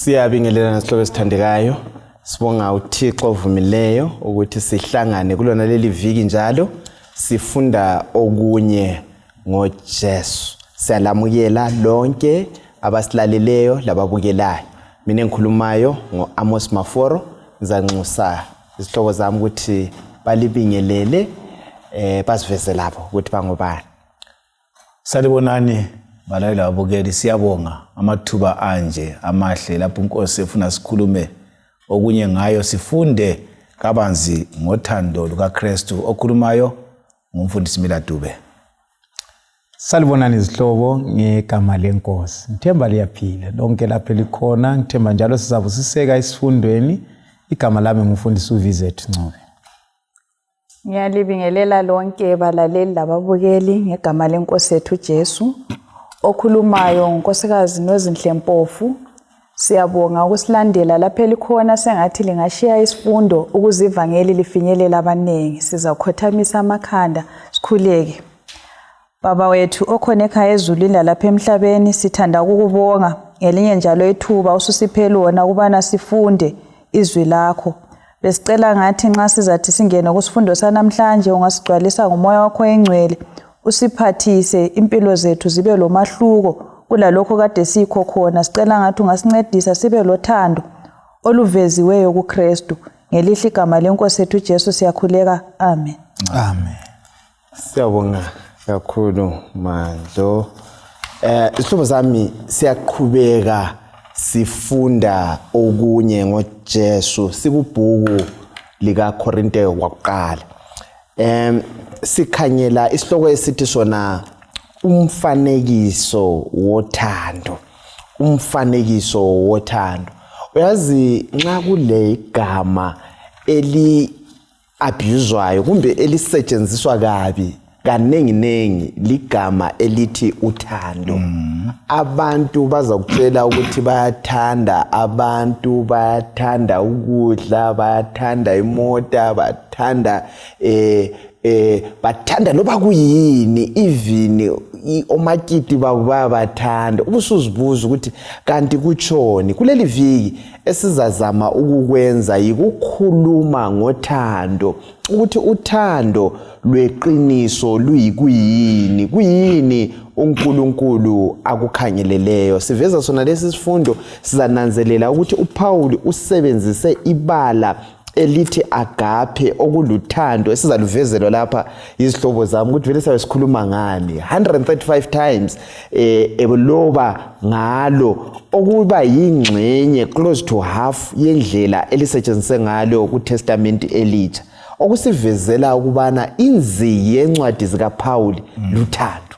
Siyabingelelana sihlobo esithandekayo. Sibonga uThixo ovumileyo ukuthi sihlangane kulona leli viki njalo sifunda okunye ngoJesu. Siyalamukela lonke abasilaleleyo lababukelayo. Mina engikhulumayo ngo-Amos Maforo ngizanxusa izihlobo zami ukuthi balibingelele baziveze labo ukuthi bangobani. Salibonani balaleli ababukeli, siyabonga amathuba anje amahle lapho inkosi efuna sikhulume okunye ngayo, sifunde kabanzi ngothando lukaKristu. Okhulumayo ngumfundisi Mila Dube. Salibonani izihlobo ngegama lenkosi. Ngithemba liyaphila lonke lapho elikhona, ngithemba njalo sizabusiseka esifundweni. Igama lami ngumfundisi uVizet Ncube. Ngiyalibingelela lonke balaleli lababukeli ngegama lenkosi yethu Jesu. Okhulumayo ngunkosikazi Nozinhle Mpofu. Siyabonga ukusilandela lapho elikhona, sengathi lingashiya isifundo ukuze ivangeli lifinyelele abaningi. Sizakhothamisa amakhanda sikhuleke. Baba wethu okhona ekhaya ezulwini lalapha emhlabeni, sithanda ukukubonga ngelinye njalo ithuba ususiphe lona ukubana sifunde izwi lakho. Besicela ngathi nxa sizathi singene kusifundo sanamhlanje ungasigcwalisa ngomoya wakho engcwele, usiphathise impilo zethu zibe lomahluko kulalokho kade sikho khona. Sicela ngathi ungasincedisa sibe lothando oluveziweyo kuKristu. Ngelihle igama lenkosi yethu Jesu siyakhuleka. Amen. Amen. Siyabonga kakhulu Mandlo. Isihlobo sami, siyaqhubeka sifunda okunye ngoJesu sikubhuku lika Korinte wakuqala. Sikhanyela isihloko esithi sona umfanekiso wothando. Umfanekiso wothando. Uyazi nxa kule igama eli abhuzwayo kumbe elisetshenziswa kabi kanenginengi ligama elithi uthando. Abantu bazakutshela ukuthi bayathanda abantu, bayathanda ukudla, bayathanda imota, bathanda bathanda loba kuyini, even omakiti babo bayabathanda. Ubusuzibuza ukuthi kanti kutshoni. Kuleli viki esizazama ukukwenza yikukhuluma ngothando, ukuthi uthando lweqiniso luyikuyini, kuyini uNkulunkulu akukhangeleleyo. Siveza sona lesi sifundo, sizananzelela ukuthi uPaul usebenzise ibala elithi agape, okuluthando esizaluvezelwa lapha izihlobo zami ukuthi vele sabe sikhuluma ngani. 135 times eloba ngalo, okuba yingxenye close to half yendlela elisetshenziswe ngalo kuTestament elitsha, okusivezela ukubana inziki yencwadi zikaPaul luthando.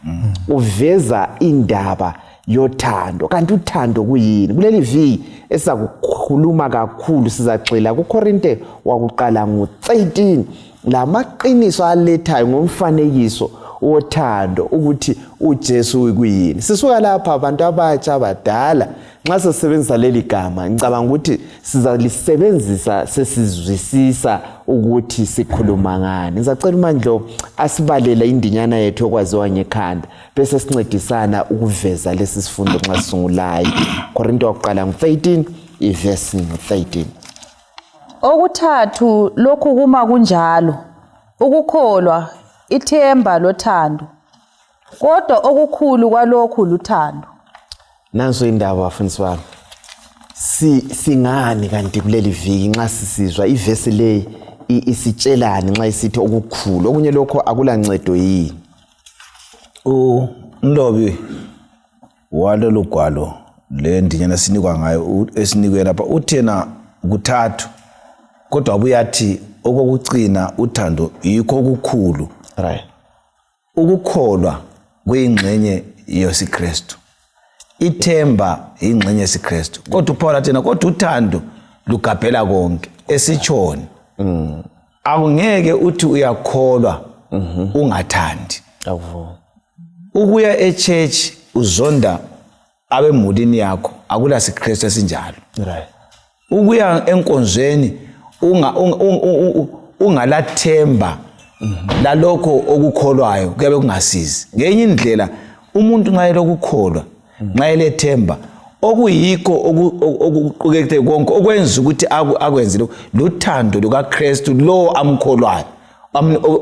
Uveza indaba yothando. Kanti uthando kuyini? Kuleli viki esizakukhuluma kakhulu sizagxila kuKorinte wakuqala ngo-13, lamaqiniso alethayo ngomfanekiso wothando, ukuthi uJesu kuyini. Sisuka lapha abantu abatsha abadala, nxa sesebenzisa leli gama ngicabanga ukuthi sizalisebenzisa sesizwisisa ukuthi sikhuluma ngani. Ngizacela uMandlo asibalele indinyana yethu okwaziwa ngekhanda, bese sincedisana ukuveza lesi sifundo nxa sisungulayo. Korinto wakuqala ngo-13 ivesi ngo-13. Okuthathu lokhu kuma kunjalo, ukukholwa, ithemba lothando. Kodwa okukhulu kwalokhu luthando. Nanso indaba bafundisi bami. Singani kanti kuleli viki nxa sisizwa ivesi leyi isitshelani nxa isithi okukhulu, okunye lokho akulancedo yini? Umlobi walolu gwalo le ndinyana sinikwa ngayo esinikwe lapha uthena kuthathu, kodwa buyathi okokucina uthando yikho okukhulu. Ukukholwa kuyingxenye yesiKristu, ithemba yingxenye yesiKristu, kodwa uPaul athena kodwa uthando lugabhela konke. Esitshoni? Awungeke uthi uyakholwa ungathandi. Ukuya echurch uzonda abemulini yakho, akula siKristu esinjalo. Ukuya enkonzweni ungalathemba lalokho okukholwayo kuyabe kungasizi. Ngenye indlela umuntu nxa elokukholwa, nxa elethemba, Okuyikho okuqukethe konke okwenza ukuthi akwenze lokhu luthando lukaKristu lo amkholwayo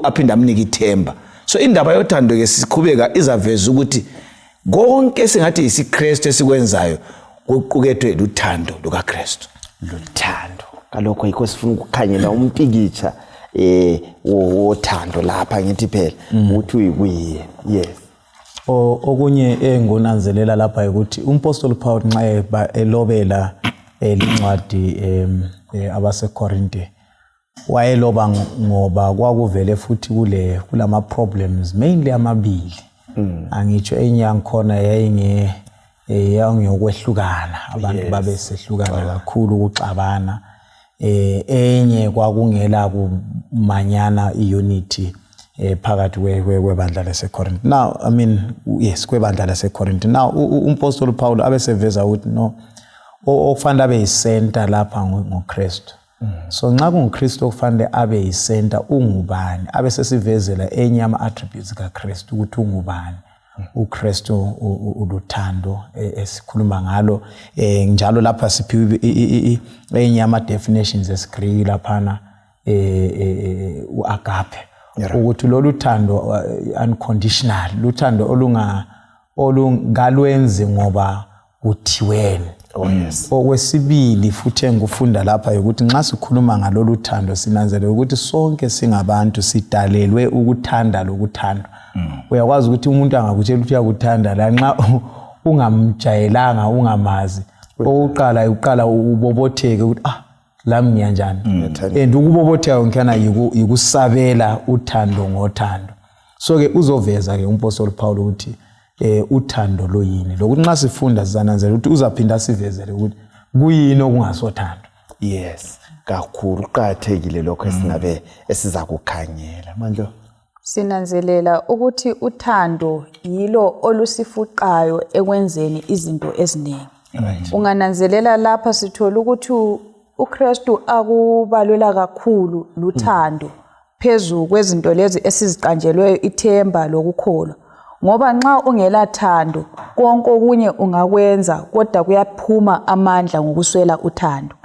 aphinde amnike ithemba. So indaba yothando ke siqhubeka izaveza ukuthi konke singathi yisiKristu esikwenzayo kuqukethwe luthando lukaKristu. Luthando. Kalokho yikho sifuna ukukhanyela umpikitsha wothando lapha ngithi phela ukuthi uyikuyini. Yes. Okunye enginanzelela lapha ukuthi umpostoli Paul nxa elobela lincwadi abaseKorinte wayeloba ngoba kwakuvele futhi kule kulama problems mainly amabili. Angitsho enye yangikhona yayinge yayingokwehlukana abantu babesehlukana kakhulu ukuxabana. Enye kwakungela kumanyana iunity phakathi kwebandla laseCorinth. Now I mean yes kwebandla laseCorinth. Now umpostoli Paul abeseveza ukuthi no okufanele abe yicenter lapha ngoKristu. So nxa kunguKristu okufanele abe yicenter ungubani? Abe sesivezela enye ama attributes kaKristu ukuthi ungubani. uKristu uluthando esikhuluma ngalo njalo lapha siphiwe enye ama definitions esiGreek laphana uagape ukuthi lolu thando unconditional luthando olungalwenzi ngoba kuthiweni. Oh yes. Okwesibili futhi engikufunda lapha ukuthi nxa sikhuluma ngalolu thando sinanzelela ukuthi sonke singabantu sidalelwe ukuthanda lokuthandwa. Uyakwazi ukuthi umuntu angakutshela ukuthi uyakuthanda la nxa ungamjayelanga ungamazi oqala uqala ubobotheke ukuthi ah lami ngiyanjani. And ukubobotheka ngikhana yikusabela uthando ngothando. So ke uzoveza ke umpostoli Paul ukuthi uthando luyini. Lokuthi nxa sifunda sizananzelela ukuthi uzaphinda sivezele ukuthi kuyini okungasothando. Yes, kakhulu kuqakathekile lokho esingabe esizakukhangela. Mandlo sinanzelela ukuthi uthando yilo olusifuqayo ekwenzeni izinto eziningi. Ungananzelela lapha sithola ukuthi uKristu akubalwela kakhulu luthando phezu kwezinto lezi esiziqanjelweyo ithemba lokukholwa. Ngoba nxa ungela thando konke okunye ungakwenza kodwa kuyaphuma amandla ngokuswela uthando.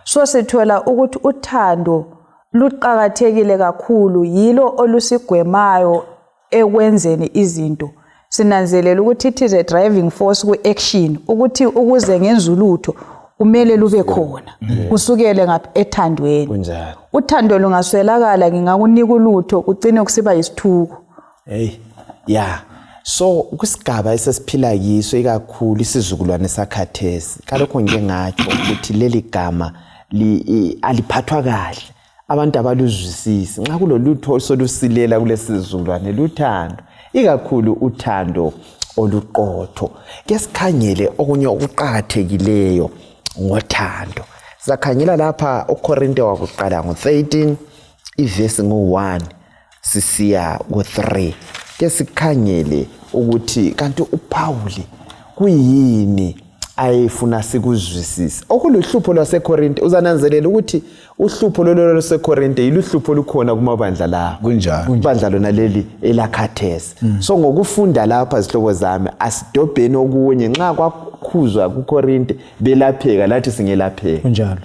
So sithola ukuthi uthando luqakathekile kakhulu, yilo olusigwemayo ekwenzeni izinto. Sinanzelela ukuthi it is a driving force ku-action, ukuthi ukuze ngenze ulutho kumele lube khona kusukele ngapha ethandweni. Kunjalo. Uthando lungaswelakala ngingakunika ulutho kucine kusiba yisithuko. Hey, yeah. So kusigaba esesiphila kiso ikakhulu isizukulwane sakhathesi kalokho ngike ngatsho ukuthi leli gama aliphathwa kahle, abantu abaluzwisisi. Nxa kulolutho solusilela kulesizukulwane luthando, ikakhulu uthando oluqotho. Ke sikhangele okunye okuqakathekileyo ngothando. Sizakhangela lapha uKorinte wakuqala ngo-13 ivesi ngo-1 sisiya ku-3. Ke sikhangele ukuthi kanti uPawuli kuyini ayefuna sikuzwisise. Okuluhlupho lwaseKorinte, uzananzelela ukuthi uhlupho lolo lwaseKorinte yiluhlupho olukhona kumabandla lawo. Kunjalo. Ibandla lona leli elakhathesi. So ngokufunda lapha zihlobo zami asidobheni okunye nxa kwakhuzwa kuKorinte belapheka lathi singelapheka. Kunjalo.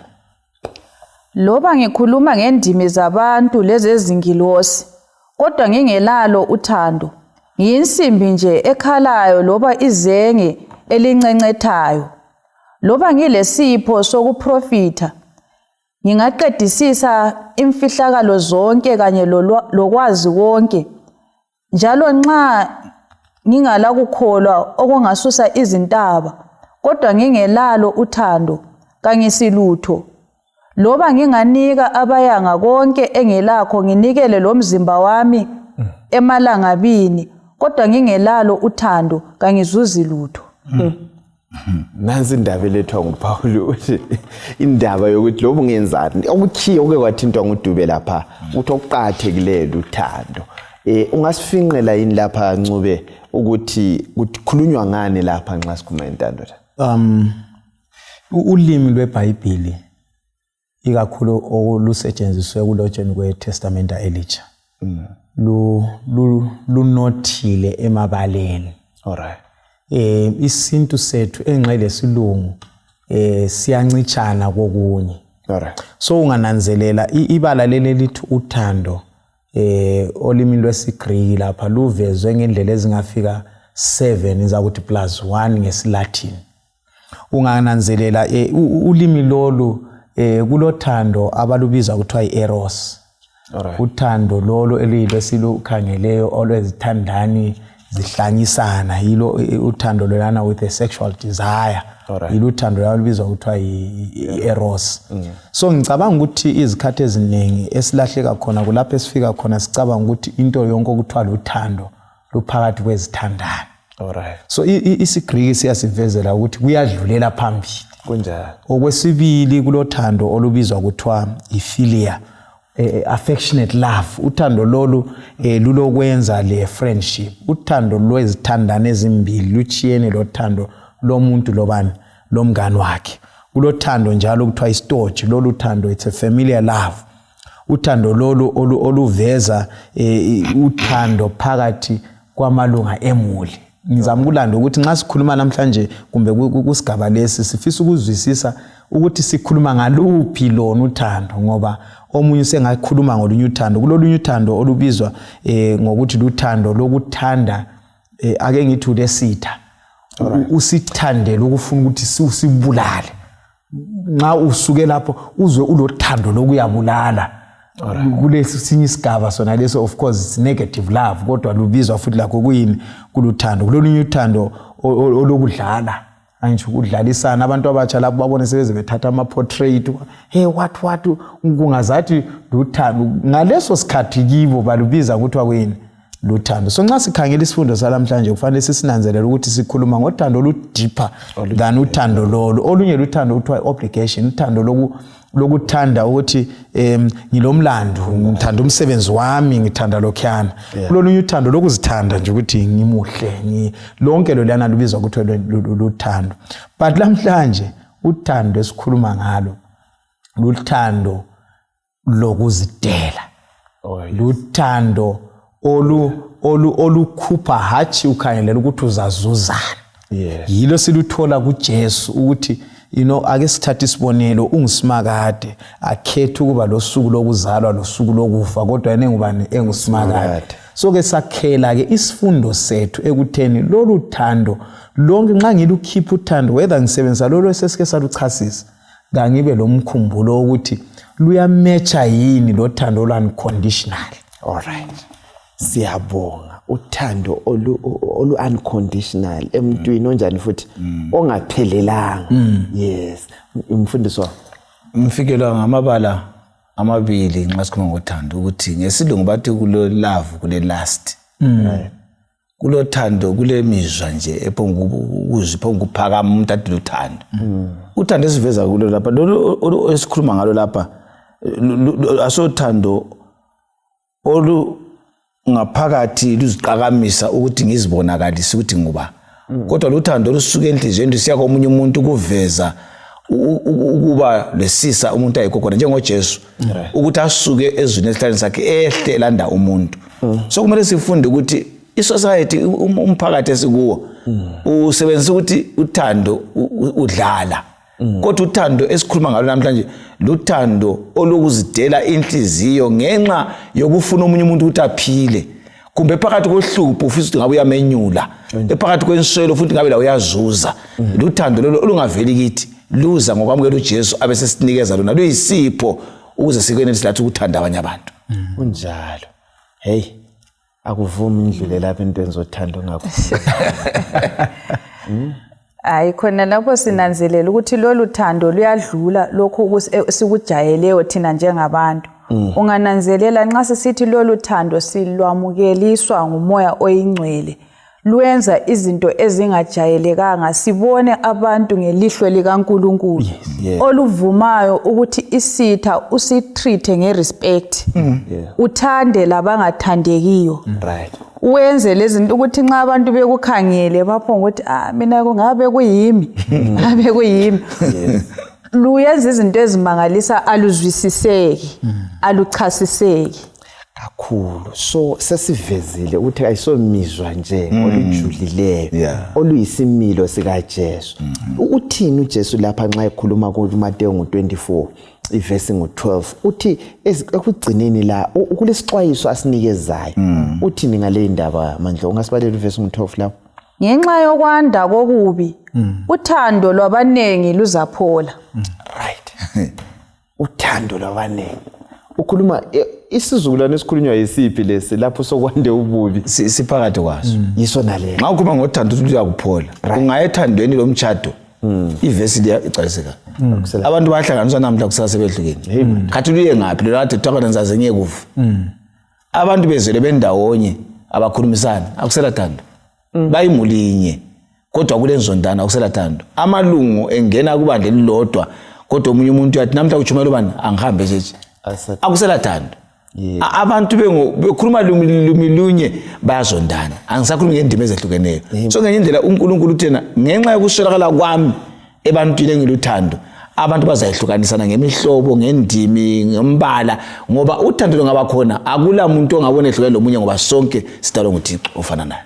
Loba ngikhuluma ngendimi zabantu lezezingilosi kodwa ngingelalo uthando, ngiyinsimbi nje ekhalayo loba izenge elincencethayo. Loba ngilesipho sokuprofitha, ngingaqedisisa imfihlakalo zonke kanye lokwazi konke. Njalo nxa ngingalakukholwa okungasusa izintaba, kodwa ngingelalo uthando, kangisilutho. Loba nginganika abayanga konke engelakho, nginikele lomzimba wami emalangabini, kodwa ngingelalo uthando, kangizuzi lutho. Nansi indaba elethwa nguPawuli uthi indaba yokuthi loba ungenzani okukhiye okuke kwathintwa nguDube lapha ukuthi okuqakathekileyo luthando. Ungasifinqela yini lapha Ncube ukuthi kukhulunywa ngani lapha nxa sikhuluma ngentando la? Ulimi lweBhayibhili ikakhulu olusetshenziswe kulotsheni kweTestamenta Elitsha lunothile emabaleni. Alright. Isintu sethu enxe lesilungu siyancitshana kokunye. Alright. So ungananzelela ibala leli lithi uthando olimini lwesiGriki lapha luvezwe ngendlela ezingafika 7 ngizakuthi plus 1 ngesiLatin. Ungananzelela ulimi lolu kulothando abalubiza kuthiwa i-eros. Alright. Uthando lolo eliyilo esilukhangeleyo olwezithandani zihlanyisana, yilo uthando lolana with a sexual desire. Alright. Yilo uthando lolana olubizwa kuthiwa i-eros. So ngicabanga ukuthi izikhathi eziningi esilahleka khona kulapho esifika khona sicabanga ukuthi into yonke okuthiwa luthando luphakathi kwezithandani. Alright. So isiGriki siyasivezela ukuthi kuyadlulela phambili. Kunjalo. Okwesibili kulothando olubizwa kuthiwa i-philia, affectionate love. Uthando lolu lulokwenza le friendship. Uthando lwezithandani ezimbili luchiyene lothando lomuntu lobani lomngani wakhe. Kulothando njalo kuthiwa istorge. Lolu thando, it's a familiar love. Uthando lolu oluveza uthando phakathi kwamalunga emuli. Ngizama ukulanda ukuthi nxa sikhuluma namhlanje kumbe kusigaba lesi sifisa ukuzwisisa ukuthi sikhuluma ngaluphi lona uthando, ngoba omunye usengakhuluma ngolunye uthando. Kulolunye uthando olubizwa ngokuthi luthando lokuthanda, ake ngithi ulesitha, usithandele ukufuna ukuthi usibulale. Nxa usuke lapho uzwe ulothando lokuyabulala. Kulesi sinye isigaba sona leso, of course it's negative love, kodwa lubizwa futhi lakho kuyini, kuluthando. Kulolunye uthando olokudlala, angisho ukudlalisana. Abantu abatsha lapho babone sebeze bethatha ama-portrait, hey what what, kungazathi luthando ngaleso sikhathi kibo balubiza kuthiwa kuyini, luthando. So nxa sikhangela isifundo salamhlanje kufanele sisinanzelele ukuthi sikhuluma ngothando olu-deeper than uthando lolu. Olunye luthando kuthiwa obligation, uthando lokuthanda ukuthi ngilomlando, ngithanda umsebenzi wami, ngithanda lokhuyana. Kulolunye uthando lokuzithanda nje ukuthi ngimuhle, lonke loluyana lubizwa kuthiwa luthando. But lamhlanje uthando esikhuluma ngalo luthando lokuzidela. Oh, yes. Luthando olukhupha hatshi ukhangelela ukuthi uzazuzana. Yilo siluthola kuJesu ukuthi ake sithathe isibonelo, ungusimakade akhethe ukuba losuku lokuzalwa losuku lokufa, kodwa yena engubani, engusimakade. So ke sakhela ke isifundo sethu ekutheni lolu thando lonke nxa ngilukhipha uthando, whether ngisebenzisa lolu esesike saluchasisa, kangibe lomkhumbulo wokuthi luyamecha yini lothando olu-unconditional. Alright. Siyabonga. Uthando olu unconditional emntwini onjani futhi ongaphelelanga. Yes. Umfundisi wami. Ngifikelwa ngamabala amabili nxa sikhuluma ngothando, ukuthi ngesilungu bathi kulo love, kule lust. Kulothando, kulemizwa nje ephonga ukuphakama umuntu athi luthando. Uthando esiveza kulo lapha, lolu esikhuluma ngalo lapha, asothando olu ngaphakathi luziqakamisa ukuthi ngizibonakalise ukuthi nguba, kodwa luthando olusuka enhliziyweni lusiya komunye umuntu kuveza ukuba lesisa umuntu ayikho khona, njengoJesu ukuthi asuke ezwini esihlaleni sakhe ehle elanda umuntu. So kumele sifunde ukuthi i-society, umphakathi esikuwo usebenzisa ukuthi uthando udlala, kodwa uthando esikhuluma ngalo namhlanje luthando olokuzidela inhliziyo ngenxa yokufuna omunye umuntu ukuthi aphile, kumbe phakathi kohlupho ufisa ukuthi ngabe uyamenyula, ephakathi kwenswelo futhi ngabe la uyazuza. Luthando lolo olungaveli kithi, luza ngokwamukela uJesu abe sesinikeza lona, luyisipho ukuze sikwenelise lathi ukuthanda abanye abantu. Kunjalo. Hey, akuvumi indlule lapha entweni zothando ngakho. Hayi, khona lapho sinanzelela ukuthi lolu thando luyadlula lokhu sikujayeleyo thina njengabantu. Ungananzelela nxa sisithi lolu thando silwamukeliswa ngumoya oyingcwele, lwenza izinto ezingajayelekanga, sibone abantu ngelihlo likaNkulunkulu oluvumayo ukuthi isitha usitreat ngerespect, uthande labangathandekiyo, wenze lezi zinto ukuthi nxa abantu bekukhangele baphonga ukuthi mina kungabe kuyimi, ngabe kuyimi. Luyenza izinto ezimangalisa, aluzwisiseki, aluchasiseki. Kakhulu. So sesivezile ukuthi ayisomizwa nje olujulileyo oluyisimilo sikaJesu. Uthini uJesu lapha nxa ekhuluma kuMateyu ngo-24 ivesi ngo-12, uthi ekugcineni la kulesixwayiso asinikezayo. Uthini ngale ndaba Mandla? Ungasibalela ivesi ngo-12 lapho? Ngenxa yokwanda kokubi, uthando lwabaningi luzaphola. Right, uthando lwabaningi. Ukhuluma isizukulwane esikhulunywa yisiphi lesi lapho sokwande ububi? Siphakathi kwaso. Yiso nale. Nxa ukhuluma ngothando uthi luyakuphola, ungaya ethandweni lomtshado, ivesi liya igcwaliseka. Abantu bayahlanganiswa namhla, kusasa sebehlukene. Khathi luye ngaphi lo kade kuthiwa ngizaze ngiye kufa? Abantu bezwele bendawonye, abakhulumisani, akusela thando. Bayimuli inye kodwa kulenzondana, akusela thando. Amalungu engena kubandla elilodwa, kodwa omunye umuntu uyathi namhla kutshumayela ubani, angihambe echechi. Akusela thando. Abantu bekhuluma lumi lunye bayazondana, angisakhulumi ngendimi ezehlukeneyo. So ngenye indlela uNkulunkulu uthena ngenxa yokuswelakala kwami ebantwini engiluthando, abantu bazayehlukanisana ngemihlobo, ngendimi, ngembala, ngoba uthando lungaba khona akula muntu ongabona ehlukene lomunye, ngoba sonke sidalwe nguThixo ofana naye.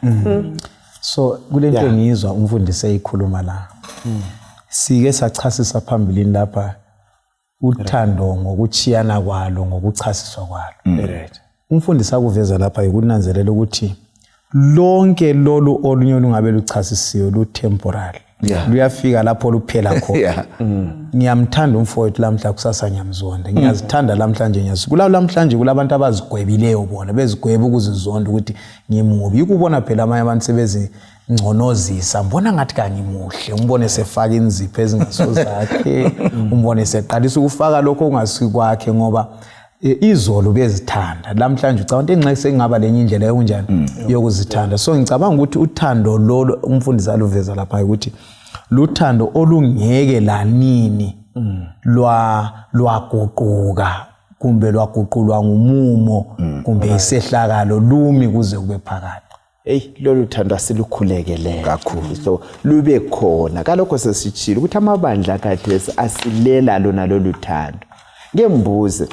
So kulento engiyizwa umfundisi eyikhuluma la, sike sachasisa phambilini lapha uthando ngokuchiyana kwalo, ngokuchasiswa kwalo. Umfundisi akuveza lapha yikunanzelela ukuthi lonke lolu olunye olungabe luchasisiwe lu-temporal, luyafika lapho luphela khona. Ngiyamthanda umfowethu lamhla, kusasa ngiyamzonda. Ngiyazithanda lamhlanje, ngiyazi kula lamhlanje kulabantu abazigwebileyo, bona bezigweba ukuzizonda ukuthi ngimubi. Yikubona phela amanye abantu sebezingconozisa, mbona ngathi kangimuhle, umbone sefaka inzipho ezingaso zakhe, umbone seqalisa ukufaka lokho okungasi kwakhe, ngoba izolo bezithanda, lamhlanje ucabanga ukuthi enxa sengingaba lenye indlela yokunjani yokuzithanda. So ngicabanga ukuthi uthando lolo umfundisi aluveza lapha ukuthi luthando olungeke lanini lwa lwaguquka kumbe lwaguqulwa ngumumo kumbe isehlakalo, lumi kuze kube phakathi. Eyi, lolu thando asilukhulekele Kakhulu. So lube khona. Kalokho sesitshile ukuthi amabandla khathesi asilela lona lolu thando. Ngeke mbuze,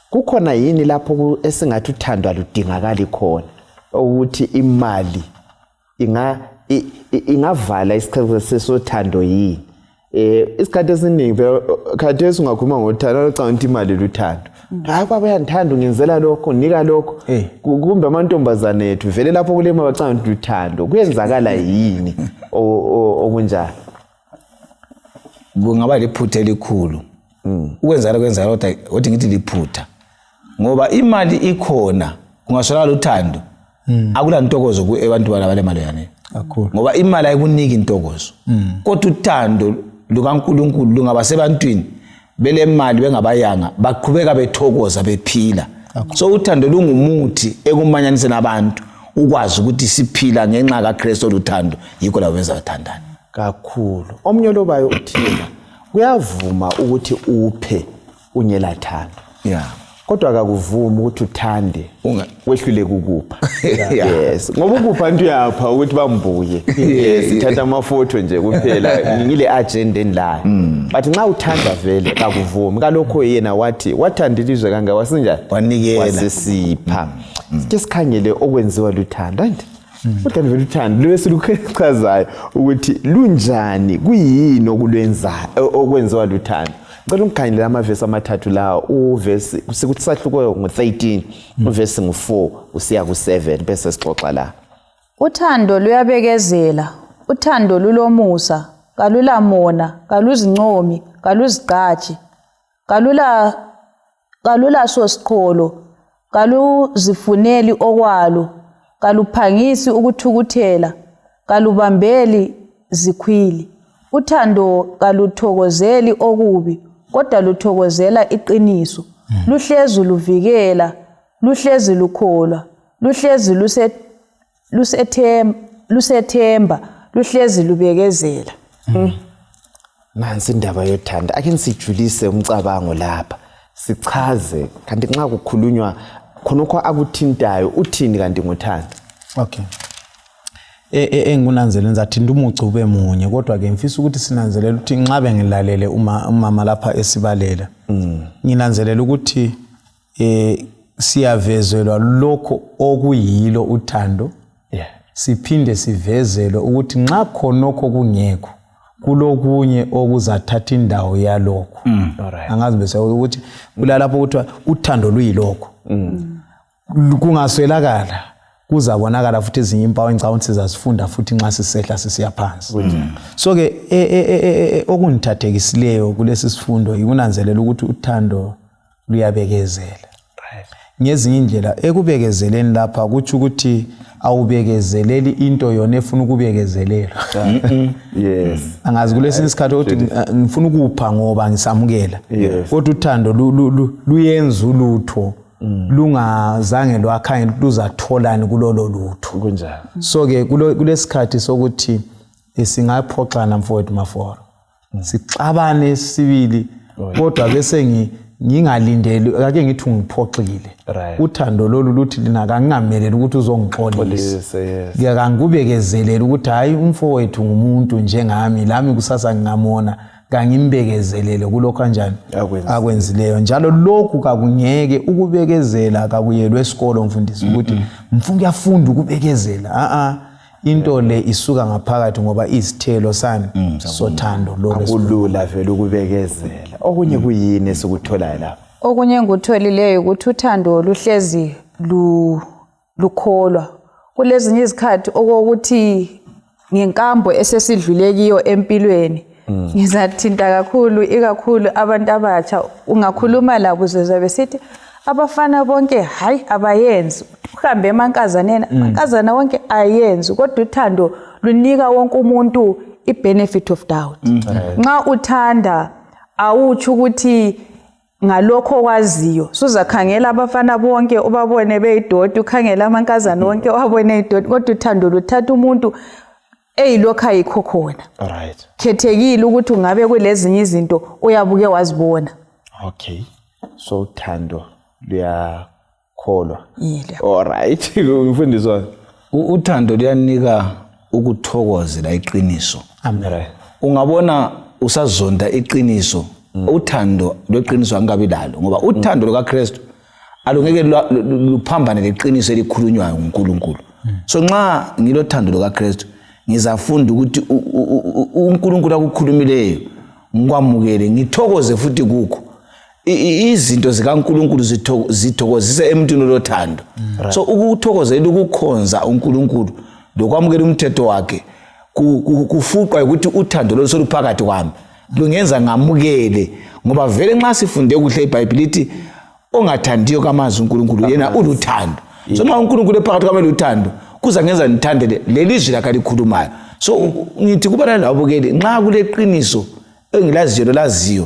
kukhona yini lapho esingathi uthando aludingakali khona, ukuthi imali ingavala isikhathi sesothando yini? Isikhathi esiningi phela khathesi ungakhuluma ngothando, ucabanga ukuthi imali luthando. Hayi baba, uyangithanda, ungenzela lokho, nika lokho. Kumbe amantombazane ethu vele lapho kule mali bacabanga ukuthi luthando. Kuyenzakala yini okunjalo? Kungaba liphutha elikhulu ukwenzakala, kwenzakala, kodwa kodwa ngithi liphutha, ngoba imali ikhona kungaswelakala uthando, akula ntokozo ebantwini abalemali yane. Kakhulu. Ngoba imali ayikuniki intokozo, kodwa uthando lukaNkulunkulu lungaba sebantwini belemali bengabayanga, baqhubeka bethokoza bephila. So uthando lungumuthi ekumanyaniseni abantu, ukwazi ukuthi siphila ngenxa kaKristu oluthando, yikho labo benza bathandane. Kakhulu. Omunye olobayo uthina kuyavuma ukuthi uphe ungelathando, kodwa akakuvumi ukuthi uthande wehlule kukupha. Yes, ngoba ukupha nto uyapha ukuthi bambuye, yes, ithatha amafoto nje kuphela, ngile agenda endilayo. But nxa uthanda vele kakuvumi kalokho. Yena wathi wathanda ilizwe kangaka, wasinjani? Wanikela. Wasesipha. Sike sikhangele okwenziwa luthando, anti uthando vele, uthando lube siluchazayo ukuthi lunjani, kuyini okulwenza, okwenziwa luthando. Ngicela ungikhangelele amavesi amathathu la, uvesi sikuthi sahluko ngu-13, uvesi ngu-4 usiya ku-7, bese sixoxa la. Uthando luyabekezela, uthando lulomusa, kalulamona, kaluzincomi, kaluzigqaji, kalulaso siqholo, kaluzifuneli okwalo, kaluphangisi ukuthukuthela, kalubambeli zikhwili. Uthando kaluthokozeli okubi, kodwa luthokozela iqiniso. Luhlezi luvikela, luhlezi lukholwa, luhlezi lusethemba, luhlezi lubekezela. Nansi indaba yothando. Ake nisijulise umcabango lapha, sichaze kanti nxa kukhulunywa khonokho akuthintayo, uthini kanti ngothando? Okay, engikunanzelela ngizathinta umucu ube munye, kodwa-ke ngifisa ukuthi sinanzelele ukuthi nxa bengilalele uma umama lapha esibalela, nginanzelela ukuthi Siyavezelwa lokho okuyilo uthando, siphinde sivezelwe ukuthi nxa khonokho kungekho kulokunye okuzathatha indawo yalokho. Angazi bese ukuthi kulalapho kuthiwa uthando luyilokho. Kungaswelakala kuzabonakala futhi ezinye impawu engicabanga ukuthi sizazifunda futhi nxa sisehla sisiya phansi. So-ke okungithathekisileyo kulesi sifundo yikunanzelela ukuthi uthando luyabekezela. Ngezinye indlela ekubekezeleni lapha kutsho ukuthi awubekezeleli into yona efuna ukubekezelelwa. Angazi kulesinye isikhathi ukuthi ngifuna ukupha ngoba ngisamukela, kodwa uthando luyenza ulutho lungazange lwakhangela ukuthi luzatholani kulolo lutho. Kunjalo. So-ke kulesikhathi sokuthi singaphoxana mfowethu Maforo, sixabane sibili, kodwa bese ngingalindeli ake ngithi ungiphoxile. Uthando lolu luthi lina kangingameleli ukuthi uzongixolisa, kangikubekezelele ukuthi hayi umfowethu ngumuntu njengami, lami kusasa ngingamona, kangimbekezelele kulokhu kanjani akwenzileyo. Njalo lokhu kakungeke ukubekezela kakuyelwe esikolo mfundisi, ukuthi mfuna uyafunda ukubekezela. A into le isuka ngaphakathi ngoba izithelo sani sothando lokho. Akulula vele ukubekezela. Okunye kuyini esikutholayo lapha? Okunye engikutholileyo ukuthi uthando luhlezi lukholwa. Kulezinye izikhathi okokuthi ngenkambo esesidlule kiyo empilweni, ngizathinta kakhulu ikakhulu abantu abatsha. Ungakhuluma labo uzezwa besithi abafana bonke hayi abayenzi, uhambe emankazaneni, amankazana wonke ayenzi, kodwa uthando lunika wonke umuntu i-benefit of doubt. Nxa uthanda awutsho ukuthi ngalokho okwaziyo suzakhangela abafana bonke ubabone beyidoti, ukhangela amankazana wonke wabone idoti, kodwa uthando luthatha umuntu eyilokhu ayikho khona. Khethekile ukuthi ungabe kulezinye izinto uyabuke wazibona. Okay, so uthando luyakholwa. Alright, mfundisi wami. Uthando luyanika ukuthokozela iqiniso. Amen. Ungabona usazonda iqiniso, uthando lweqiniso angabi lalo, ngoba uthando lukaKristu alungeke luphambane leqiniso elikhulunywayo nguNkulunkulu. So nxa ngilothando lukaKristu ngizafunda ukuthi uNkulunkulu akukhulumileyo ngikwamukele, ngithokoze futhi kukho. Izinto zikaNkulunkulu zithokozisa emuntwini olothando. So ukuthokozela ukukhonza uNkulunkulu lokwamukela umthetho wakhe kufuqwa ukuthi uthando lolu soluphakathi kwami lungenza ngamukele, ngoba vele nxa sifunde kuhle iBhayibhili lithi ongathandiyo kamazi uNkulunkulu yena uluthando. So nxa uNkulunkulu ephakathi kwami luthando kuza ngenza ngithande lelizwi lakhe alikhulumayo. So ngithi kubalali lababukeli, nxa kuleqiniso engilaziyo lolaziyo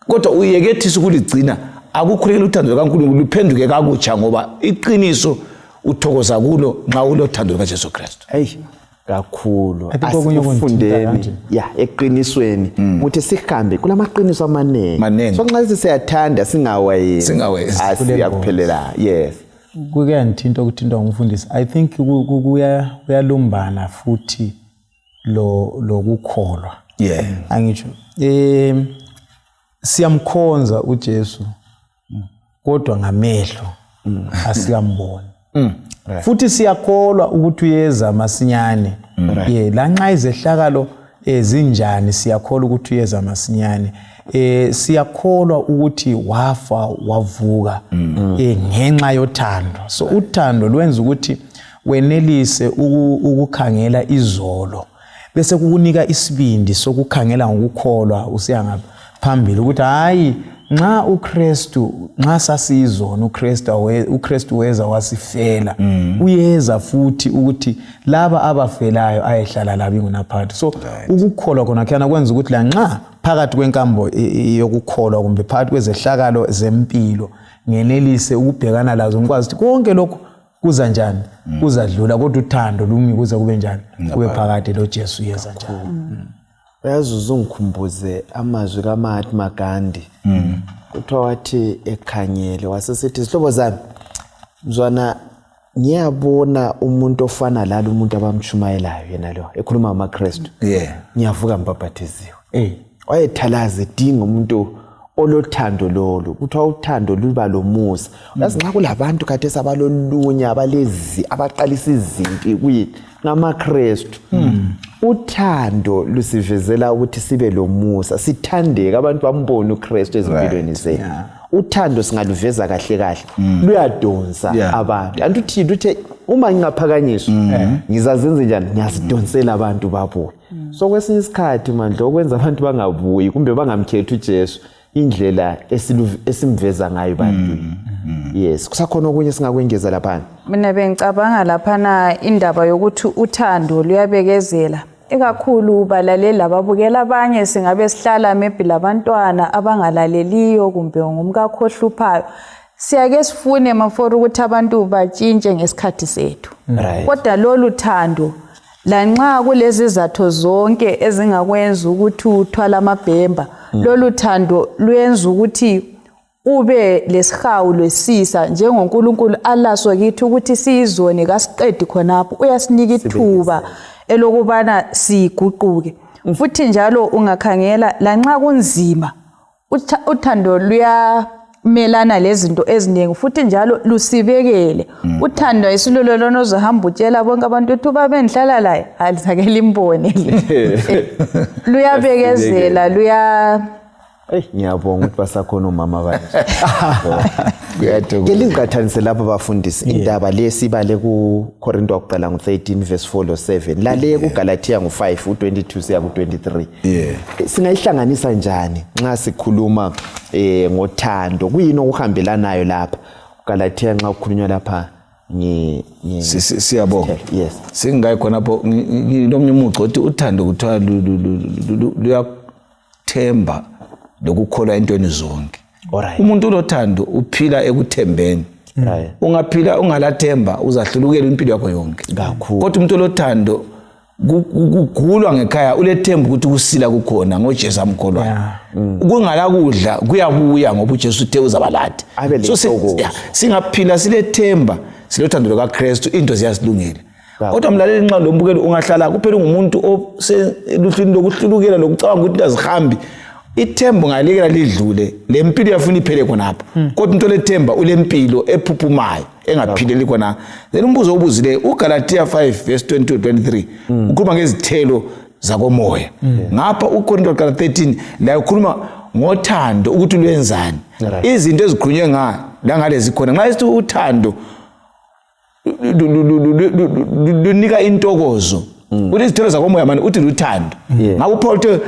kodwa uyekethisa ukuligcina, akukhulekela uthando lukaNkulunkulu luphenduke kakutsha, ngoba iqiniso uthokoza kulo nxa ulothando lukaJesu Kristu. Eyi kakhulu asifundeni ya eqinisweni ukuthi sihambe kulamaqiniso amaningi. So nxa siyathanda singawayenzi asiyakuphelela. Yes, kuyangithinta okuthintwa ngumfundisi. I think kuyalumbana futhi lokukholwa. Angitsho siyamkhonza uJesu kodwa ngamehlo asikamboni. Futhi siyakholwa ukuthi uyeza masinyane. Lanxa izehlakalo ezinjani siyakholwa ukuthi uyeza masinyane. Siyakholwa ukuthi wafa wavuka ngenxa yothando. So uthando lwenza ukuthi wenelise ukukhangela izolo, bese kukunika isibindi sokukhangela ngokukholwa usiya phambili ukuthi hayi nxa uKristu, nxa sasiyizona uKristu weza wasifela, uyeza futhi ukuthi laba abafelayo ayehlala labo ingunaphakathi. So ukukholwa khona khona kwenza ukuthi lanxa phakathi kwenkambo yokukholwa kumbe phakathi kwezehlakalo zempilo ngenelise ukubhekana lazo, ngikwazi ukuthi konke lokhu kuza njani, kuzadlula, kodwa uthando lumi kuze kube njani, kube phakade lo Jesu uyeza njani. Uyazi uzungikhumbuze amazwi kaMahatma Gandhi. Kuthiwa wathi ekhanyele wasesithi, zihlobo zami, mzwana ngiyabona umuntu ofana lalo umuntu abamshumayelayo yena lo ekhuluma ngamaKristu. Ngiyavuka ngibhabhathiziwe. Wayethalaza edinga umuntu Olothando lolu, kuthiwa uthando luba lomusa. Yazi nxa kulabantu khathesi abalolunya, abalezi abaqalisa izimpi, kuyini? NgamaKrestu. Uthando lusivezela ukuthi sibe lomusa, sithandeke, abantu bambone uKrestu ezimpilweni zethu. Uthando singaluveza kahle kahle, luyadonsa abantu. Anti uthini uthe uma ngingaphakanyiswa ngizazenze njani? Ngiyazidonsela abantu babuye. So kwesinye isikhathi mandla okwenza abantu bangabuyi kumbe bangamkhethi uJesu, indlela esimveza ngayo ebantwini. Yes, kusakhona okunye singakwengeza laphana? Mina bengicabanga laphana indaba yokuthi uthando luyabekezela, ikakhulu balaleli lababukela. Abanye singabe sihlala maybe labantwana abangalaleliyo kumbe ngumkakho ohluphayo, siyake sifune mafora ukuthi abantu batshintshe ngesikhathi sethu. Kodwa lolu thando, lanxa kulezizatho zonke ezingakwenza ukuthi uthwale amabhemba, lolu thando luyenza ukuthi ube lesihawu lwesisa njengoNkulunkulu alaso kithi, ukuthi siyizoni kasiqedi khonapho, uyasinika ithuba elokubana siguquke. Futhi njalo ungakhangela, lanxa kunzima, uthando luyamelana lezinto eziningi, futhi njalo lusibekele. Uthando ayisilulo lona ozohamba utshela bonke abantu ukuthi uba bendihlala laye alizake limbone. Luyabekezela, luya Eyi, ngiyabonga ukuthi basakhona omama kanje. Ke lingiqathanise lapha bafundisi, indaba le sibale kuKorinto wakuqala ngu-13 verse 4 lo 7, lale kuGalathiya ngu-5 u-22 siya ku-23. Singayihlanganisa njani nxa sikhuluma ngothando? Kuyini okuhambelanayo lapha Galatia nxa kukhulunywa lapha? Siyabonga. Singayi khonapho, ngilomnye umuco othi uthando kuthiwa luyathemba lokukholwa entweni zonke. Umuntu ulothando uphila ekuthembeni. Ungaphila ungalathemba uzahlulukela impilo yakho yonke. Kodwa umuntu olothando kugulwa ngekhaya ulethemba ukuthi kusila kukhona ngoJesu amkholwayo. Kungala kudla kuyabuya ngoba uJesu uthe uzaba lathi. Abe So lentokozo. Singaphila silethemba, silothando lukaKristu, into ziyasilungela. Kodwa mlaleli nxa lo mbukeli ungahlala kuphela ungumuntu oseluhlwini lokuhlulukela lokucabanga ukuthi azihambi, ithemba ungalekela lidlule, le mpilo iyafuna iphele khonapho. Kodwa umuntu olethemba ulempilo ephuphumayo engaphileli khona. Then umbuzo obuzileyo, uGalatia 5 verse 22 23 ukhuluma ngezithelo zakomoya. Ngapha uKorinto wokuqala 13 la ukhuluma ngothando ukuthi lwenzani. Izinto ezikhulunywe nga langalezi khona, nxa esithi uthando lunika intokozo, uthi izithelo zakomoya mani uthi luthando. Ngakho uPaul uthe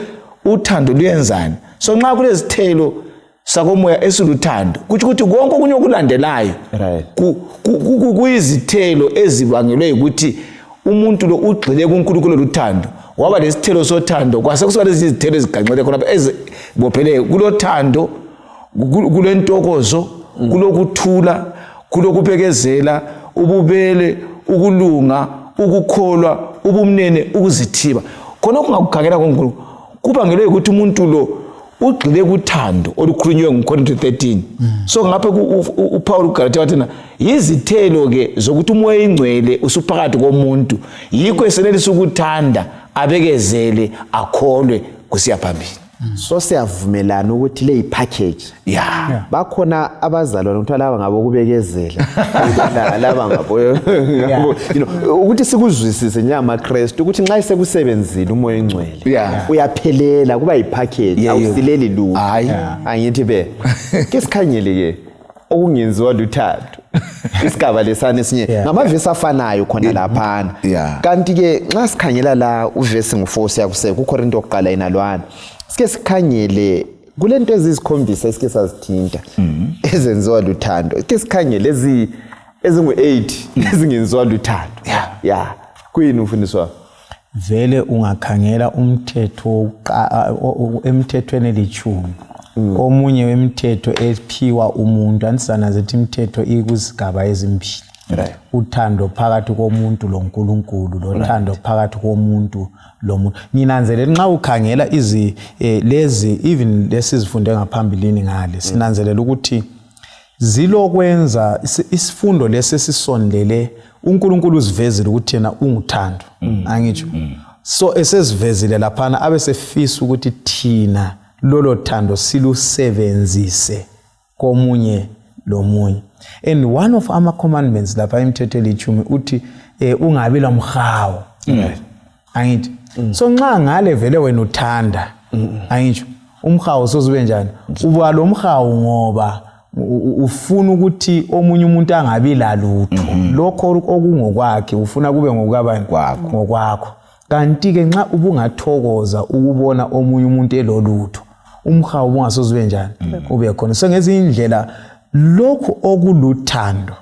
uthando luyenzani. So nxa kulezithelo sakomoya esiluthando, kutsho ukuthi konke okunye okulandelayo kuyizithelo ezibangelwe yikuthi umuntu lo ugxile kuNkulunkulu luthando, waba lesithelo sothando, kwase kusiba lezi zithelo eziganxele khonapha ezibopheleyo kulothando, kulentokozo, kulokuthula, kulokubekezela, ububele, ukulunga, ukukholwa, ubumnene, ukuzithiba. Khona okungakukhangela kuNkulunkulu kubangelwe ukuthi umuntu lo ugxile kuthando olukhulunywe nguKorinto 13. So ngapha uPaul uGalatia wathina yizithelo ke zokuthi umoya ingcwele usuphakathi komuntu, yikho esenelisa ukuthanda, abekezele, akholwe kusiya phambili. So siyavumelana ukuthi le yi-package. Bakhona abazalwane kuthiwa laba ngabokubekezela, laba ngabo ukuthi sikuzwisise njengamaKrestu ukuthi nxa sekusebenzile umoya oyingcwele uyaphelela, kuba yi-package, awusileli lutho. Hayi. Angithi be ke sikhangele ke okungenziwa luthando, isigaba lesana esinye ngamavesi afanayo khona laphana. Kanti ke nxa sikhangela la uvesi ngu-4 siyakuseka kuKorinto wokuqala inalwana, sike sikhangele kulento eziyisikhombisa esike sazithinta ezenziwa luthando, sike sikhangele ezingu-8 ezingenziwa luthando. Ya, kuyini umfundisi? Vele ungakhangela umthetho emithethweni elitshumi, omunye wemithetho ephiwa umuntu, andisana zithi imithetho ikuzigaba ezimbili, uthando phakathi komuntu loNkulunkulu, lothando phakathi komuntu lomuntu. Nginanzelela nxa ukhangela izi lezi, even lesizifunde ngaphambilini ngale, sinanzelela ukuthi zilokwenza isifundo lesi esisondele. uNkulunkulu uzivezile ukuthi yena unguthando, angitsho? So esezivezile laphana, abe sefisa ukuthi thina Lolo thando silusebenzise komunye lomunye. And one of ama commandments lapha imithetho elitshumi uthi ungabi lomhawu. Angithi so nxa ngale vele wena uthanda, angitsho umhawu sozube njani, uba lo mhawu ngoba ufuna ukuthi omunye umuntu angabi lalutho, lokho okungokwakhe ufuna kube ngokukabani, ngokwakho. Kanti-ke nxa ubungathokoza ukubona omunye umuntu elolutho, umhawu ubungasoze ube njani, ube khona. So ngezinye indlela lokhu okuluthando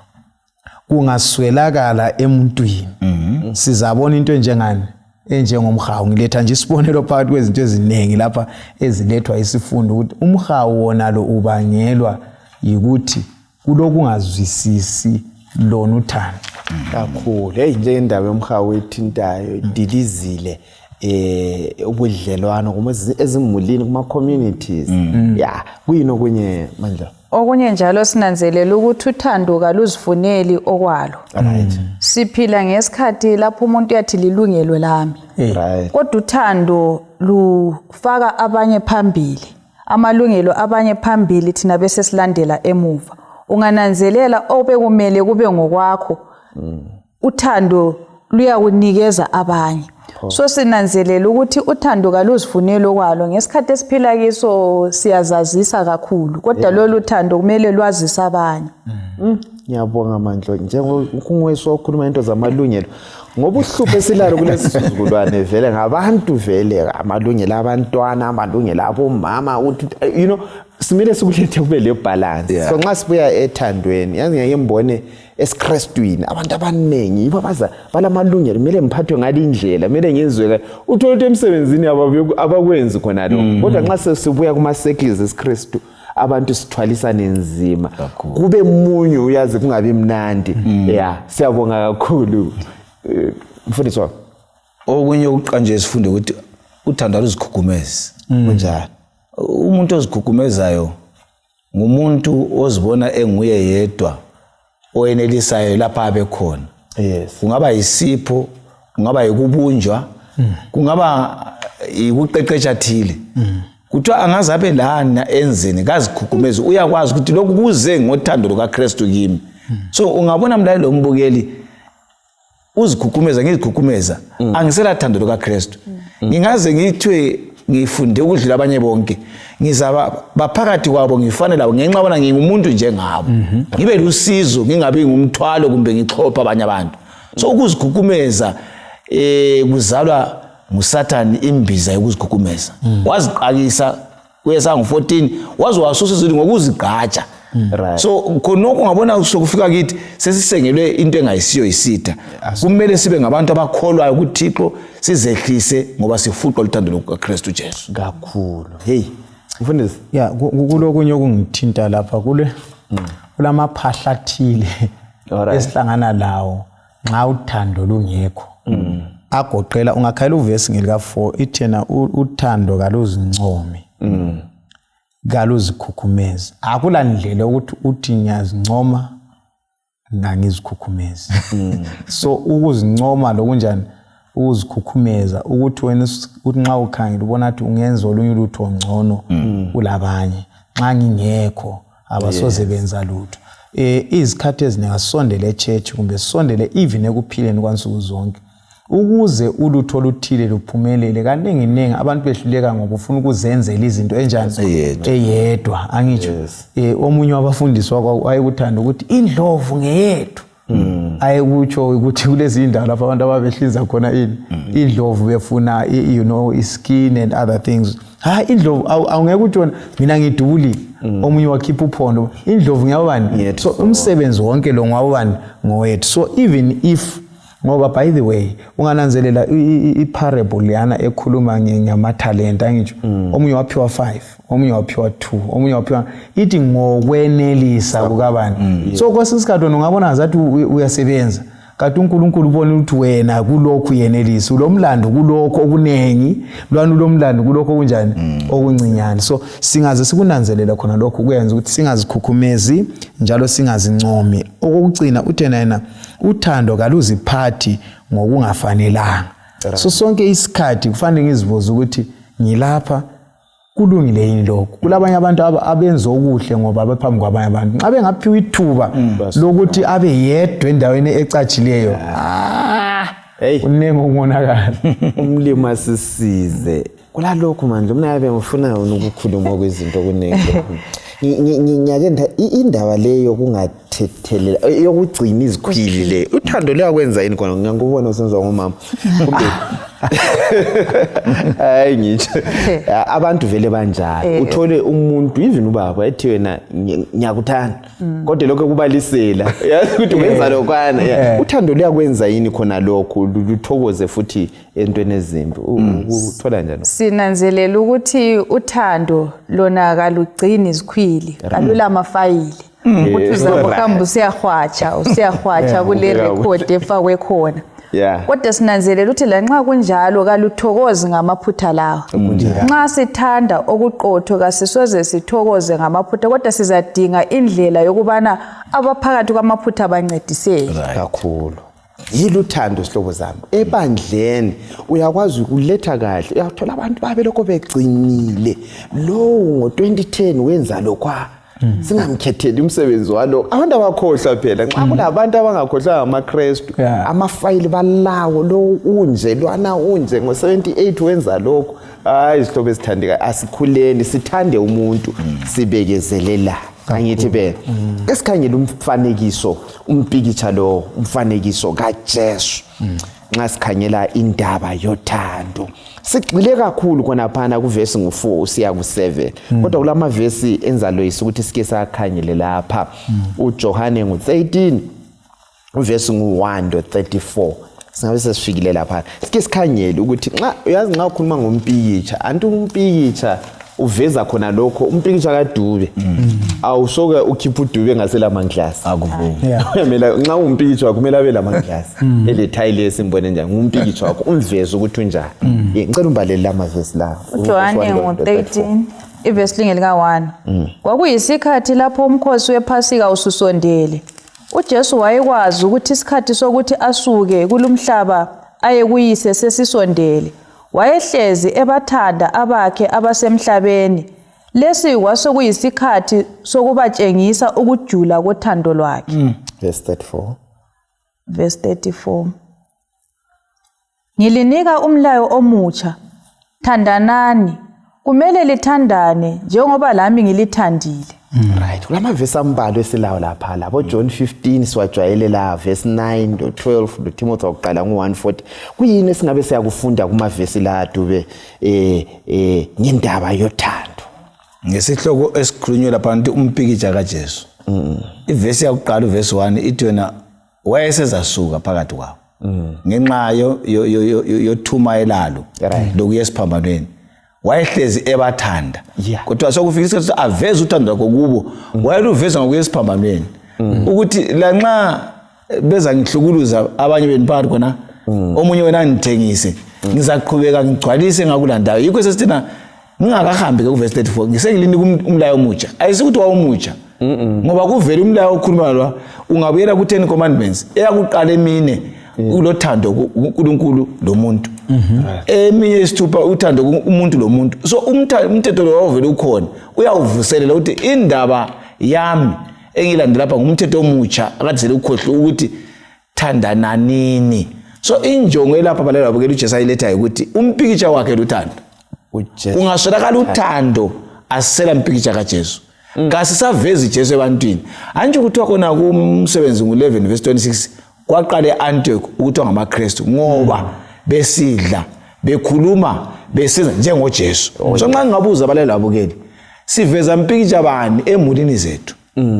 kungaswelakala emuntwini, sizabona into enjengani, enjengomhawu. Ngiletha nje isibonelo phakathi kwezinto eziningi lapha ezilethwa isifundo, ukuthi umhawu wona lo ubangelwa yikuthi kulokungazwisisi lona uthando kakhulu. Hey, njengendaba yomhawu ethintayo idilizile ubudlelwano kuma ezimulini, kuma communities. Ya, kuyini okunye mandla? Okunye njalo sinanzelela ukuthi uthando kaluzifuneli okwalo. Siphila ngesikhathi lapho umuntu uyathi lilungelo lami. Kodwa uthando lufaka abanye phambili, amalungelo abanye phambili, thina bese silandela emuva. Ungananzelela obekumele kube ngokwakho, uthando luyakunikeza abanye. So sinanzelela ukuthi uthando kaluzifuneli okwalo. Ngesikhathi esiphila kiso siyazazisa kakhulu, kodwa lolu thando kumele lwazise abanye. Ngiyabonga Mandlo, njengokunguweso okhuluma into zamalungelo, ngoba uhlupho esilalo kulesi sizukulwane vele ngabantu, vele amalungelo abantwana, amalungelo abomama, ukuthi simele sikulethe kube le balance. So nxa sibuya ethandweni, yazi ngeke ngibone esiKrestwini abantu abaningi yibo abaza balamalungelo, kumele ngiphathwe ngale indlela, kumele ngenziwe. Uthole ukuthi emsebenzini abakwenzi khona lokho, kodwa nxa sesibuya kuma-circles esiKristu abantu sithwalisane nzima, kube munyu, uyazi, kungabi mnandi. Ya, siyabonga kakhulu, mfundisi wami. Okunye okuqanje sifunde ukuthi uthando aluzikhukhumezi. Kunjani? Umuntu ozikhukhumezayo ngumuntu ozibona enguye yedwa oyenelisayo lapha abe khona. Kungaba yisipho, kungaba yikubunjwa, kungaba yikuqeqetsha thile. Kuthiwa angaze abe lana enzeni, kazikhukhumezi, uyakwazi ukuthi lokhu kuze ngothando lukaKristu kimi. So ungabona mlaleli lombukeli uzikhukhumeza, ngizikhukhumeza, angisela thando lukaKristu. Ngingaze ngithiwe ngifunde ukudlula abanye bonke, ngizaba baphakathi kwabo, ngifane labo, ngenxa bona ngingumuntu njengabo, ngibe lusizo, ngingabi ngumthwalo kumbe ngixhophe abanye abantu. So ukuzikhukhumeza kuzalwa nguSathani, imbiza yokuzikhukhumeza. Waziqakisa kuyesa ngu-14, waze wasusa izulu ngokuzigqaja. So khonokho ungabona sokufika kithi sesisengelwe into engayisiyo yisitha. Kumele sibe ngabantu abakholwayo kuThixo, sizehlise ngoba sifuqwa luthando lukaKristu Jesu. Kakhulu. Hey, mfundisi. Ya, kulokunye okungithinta lapha, kule kulamaphahla athile esihlangana lawo nxa uthando lungekho, agoqela, ungakhayela uvesi ngelika-4, ithena uthando kaluzincomi, kaluzikhukhumezi. Akula ndlela ukuthi uthi ngiyazincoma ngangizikhukhumezi. So ukuzincoma lokunjani, ukuzikhukhumeza, ukuthi wena uthi nxa ukhangela ubona ukuthi ungenza olunye ulutho ngcono kulabanye, nxa ngingekho abasoze benza lutho. Izikhathi eziningi asondele e-church kumbe sisondele even ekuphileni kwansuku zonke, ukuze ulutho oluthile luphumelele, kaningi-ningi abantu behluleka ngoba ufuna ukuzenzela izinto enjani? Eyedwa. Eyedwa, angitsho? Omunye wabafundisi wayekuthanda ukuthi indlovu ngeyethu. Ayekutsho ukuthi kulezi indawo lapho abantu ababehlinza khona ini, indlovu, befuna i-skin and other things. Ha, indlovu awungeke uthi wena mina ngidubulile, omunye wakhipha uphondo, indlovu ngiyabani. Yethu. So umsebenzi wonke lo ngwawubani? Ngowethu. So even if, ngoba by the way ungananzelela i-parable yana ekhuluma ngamathalenta, angitsho? Omunye waphiwa 5, omunye waphiwa 2, omunye waphiwa, ithi ngokwenelisa kukabani. So kwesinye isikhathi wena ungabona ngazathi uyasebenza, kanti uNkulunkulu ubona ukuthi wena kulokhu yenelisa, ulomlando kulokho okuningi, lwana ulomlando kulokho okunjani, okuncinyane. So singaze sikunanzelela khona lokhu, kuyenza ukuthi singazikhukhumezi njalo singazincomi. Okokugcina, uthena yena uthando kaluziphathi ngokungafanelanga. So sonke isikhathi kufanele ngizibuze ukuthi ngilapha. Kulungile yini lokho? Kulabanye abantu abenza okuhle ngoba bephambi kwabanye abantu. Nxa bengaphiwa ithuba lokuthi abe yedwa endaweni ecatshileyo, Hey. kuningi ukungonakala. Umlimi asisize kulalokhu manje. Mina yabe ngifuna wona ukukhuluma kwezinto okuningi. Ngiyake indaba le yokungathethelela, yokugcina izikhwili le, uthando luyakwenza yini khona? Ngiyakubona usenziwa ngumama kumbe hayi, ngitsho abantu vele banjalo. Uthole umuntu, even ubaba, ethi wena ngiyakuthanda, kodwa lokho kubalisela, yazi ukuthi wenza lokwana. Uthando luyakwenza yini khona lokhu, luthokoze futhi entweni ezimbi? Uthola njani? Sinanzelela ukuthi uthando lona kalugcini izikhwili, kalulamafayili ukuthi uzabe uhamba usiyahwatsha usiyahwatsha kule rekhodi efakwe khona. Kodwa sinanzelela ukuthi lanxa kunjalo kaluthokozi ngamaphutha lawa. Nxa sithanda okuqotho kasisoze sithokoze ngamaphutha, kodwa sizadinga indlela yokubana abaphakathi kwamaphutha bancediseke. Kakhulu yilo uthando, sihlobo zami. Ebandleni uyakwazi ukuletha kahle, uyathola abantu babe lokho begcinile, lowo ngo-2010 wenza lokwa, singamkhetheli umsebenzi walo. Abantu abakhohlwa phela, nxa kulabantu abangakhohlwa ngamaKrestu, amafayili balawo, lo unje, lwana unje, ngo-78 wenza lokhu. Hayi, zihlobo ezithandekayo, asikhuleni sithande umuntu, sibekezelela. Angithi be esikhangela umfanekiso, umpikitsha lo, umfanekiso kaJesu. Nxa sikhangela indaba yothando, sigxile kakhulu khonaphana kuvesi ngu-4 usiya ku-7, kodwa kulamavesi enza loyisa ukuthi sike sakhangele lapha. UJohane ngu-13, uvesi ngu-1 do 34. Singabe sesifikile lapha, sike sikhangele ukuthi nxa uyazi, nxa ukhuluma ngompikitsha, anti umpikitsha uveza khona lokho, umpikitsha kaDube, awusoke ukhiphe uDube ngaselamaglasi. Akuvumi. Uyamela nxa umpikitsha wakho kumele abe lamaglasi, elethayi le simbone njani, ngumpikitsha wakho, umveze ukuthi unjani. Ngicela umbalele lamavesi la. UJohane ngo-13 ivesi linge lika-1. Kwakuyisikhathi lapho umkhosi wePhasika ususondele. UJesu wayekwazi ukuthi isikhathi sokuthi asuke kulumhlaba aye kuyise sesisondele. Wayehlezi ebathanda abakhe abasemhlabeni. Lesi kwasekuyisikhathi sokubatshengisa ukujula kothando lwakhe. Verse 34. Verse 34. Ngilinika umlayo omutsha: thandanani. Kumele lithandane njengoba lami ngilithandile. Right, kulamavesi ambalwa esilawo lapha, labo John 15 siwajwayele la, verse 9 lo 12 lo Timothy wakuqala ngu-140. Kuyini esingabe siyakufunda kumavesi la, Dube, ngendaba yothando? Ngesihloko esikhulunywe lapha nti umpikitsha kaJesu, ivesi yakuqala, uvesi 1, ithi wena wayesezasuka phakathi kwabo ngenxa yothuma elalo lokuya esiphambanweni. Wayehlezi ebathanda, kodwa sokufika isikhathi sokuthi aveze uthando lwakho kubo. Wayeluveza ngokuya esiphambanweni, ukuthi lanxa beza ngihlukuluza abanye benu phakathi khona, omunye wena ngithengise, ngizaqhubeka ngigcwalise ngakulandayo. Yikho sesithina ngingakahambi ke kuvesi 34, ngisengilinika umlayo omutsha. Ayisikuthi wawumutsha, ngoba kuvele umlayo okhuluma lwa. Ungabuyela ku-10 Commandments, eyakuqala emine ulothando kuNkulunkulu lomuntu, eminye isithupha uthando umuntu lomuntu. So umthetho lo wawuvele ukhona, uyawuvuselela ukuthi indaba yami engiyilandela lapha ngumthetho omutsha akade sele ukhohlwe, ukuthi thandananini. So injongo elapha, balala babukela, uJesu ayilethayo ukuthi umpikitsha wakhe luthando. UJesu. Kungaswelakala uthando, asisela mpikitsha kaJesu, kasisavezi Jesu ebantwini. Antshi kuthiwa khona kumsebenzi ngu-11 verse 26, kwaqala e-Antioch ukuthiwa ngamaKristu ngoba besidla, bekhuluma, besiza njengoJesu. So nxa ngingabuza abalali babukeli, siveza mpikitsha bani emulini zethu,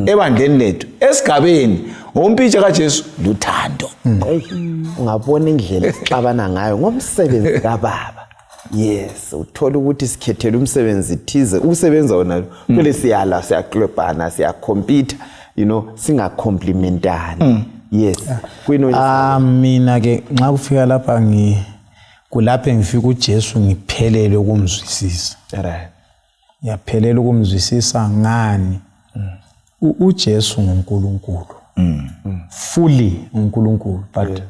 ebandleni lethu, esigabeni? Ngokumpikitsha kaJesu luthando. Hey, ungabona indlela esixabana ngayo ngomsebenzi kababa. Yes, uthola ukuthi sikhethele umsebenzi thize, usebenza wona lo kule, siyala, siyaklwebhana, siyacompete, singacomplementani. Yes, kuyini? Ah, mina ke nxa kufika lapha, ngi kulapho engifika uJesu ngiphelele ukumzwisisa. Ngiyaphelela ukumzwisisa ngani? UJesu nguNkulunkulu, fully uNkulunkulu, but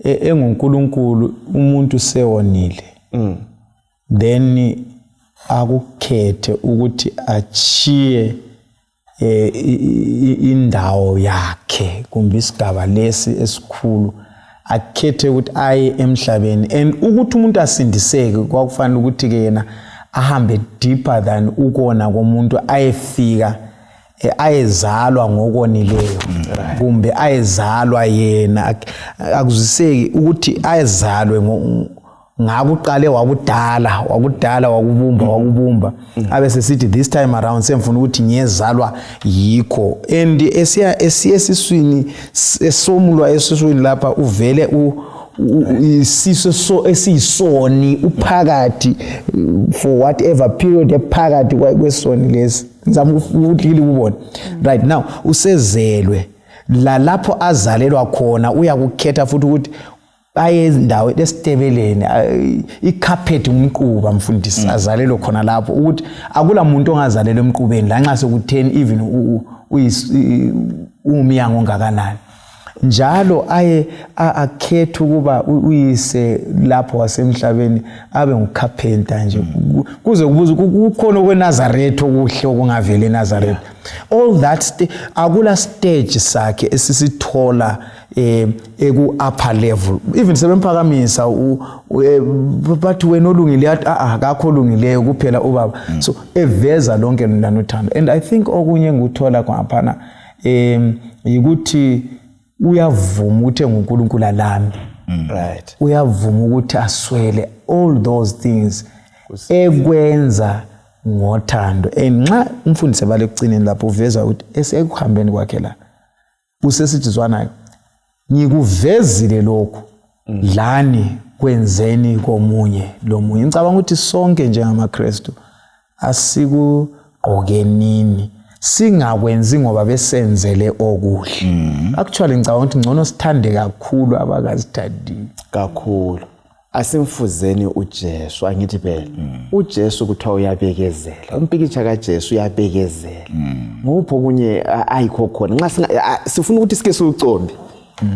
enguNkulunkulu umuntu sewonile, then Akukhethe ukuthi achiye eh, indawo yakhe kumbe isigaba lesi esikhulu, akhethe ukuthi aye emhlabeni. And ukuthi umuntu asindiseke kwakufanele ukuthi ke yena ahambe deeper than ukona komuntu, ayefika ayezalwa ngokonileyo kumbe ayezalwa yena. Akuzwiseki ukuthi ayezalwe ngakuqale wakudala wakudala wakubumba wakubumba, abe sesithi this time around semfuna ukuthi ngiyezalwa yikho. And esiya esiswini, esomulwa esiswini lapha, uvele isisu so esiyisoni, uphakathi for whatever period ephakathi kwesoni lesi. Ngizama ukuthi likubone right now. Usezelwe lalapho azalelwa khona, uyakukhetha futhi ukuthi aye endaweni esitebeleni, icarpet umquba, mfundisi, azalelwe khona lapho, ukuthi akula muntu ongazalelwa emqubeni lanxa sekutheni, even ungumyango ongakanani. Njalo aye akhethe ukuba uyise lapho wasemhlabeni abe ngucarpenter nje, kuze kubuze kukhona okweNazaretha okuhle okungavela eNazaretha. All that akula stage sakhe esisithola eku upper level. Even sebemphakamisa, bathi wena olungileyo, athi a akakho olungileyo kuphela ubaba. So eveza lonke lona uthando. And I think okunye engikuthola ngaphana yikuthi uyavuma ukuthi enguNkulunkulu alami, uyavuma ukuthi aswele, all those things ekwenza ngothando. And nxa umfundisi ebala ekucineni lapho, uveza ukuthi esekuhambeni kwakhe la usesithi, "Zwanayo, ngikuvezile lokhu, lani kwenzeni komunye lomunye." Ngicabanga ukuthi sonke njengamaKristu asikugqokenini, singakwenzi ngoba besenzele okuhle. Actually ngicabanga ukuthi ngcono sithande kakhulu abakazithandiyo. Kakhulu. Asimfuzeni uJesu. Angithi phela uJesu kuthiwa uyabekezela. Umpikitsha kaJesu uyabekezela. Nguphi okunye ayikho khona nxa sifuna ukuthi sike siwucombe?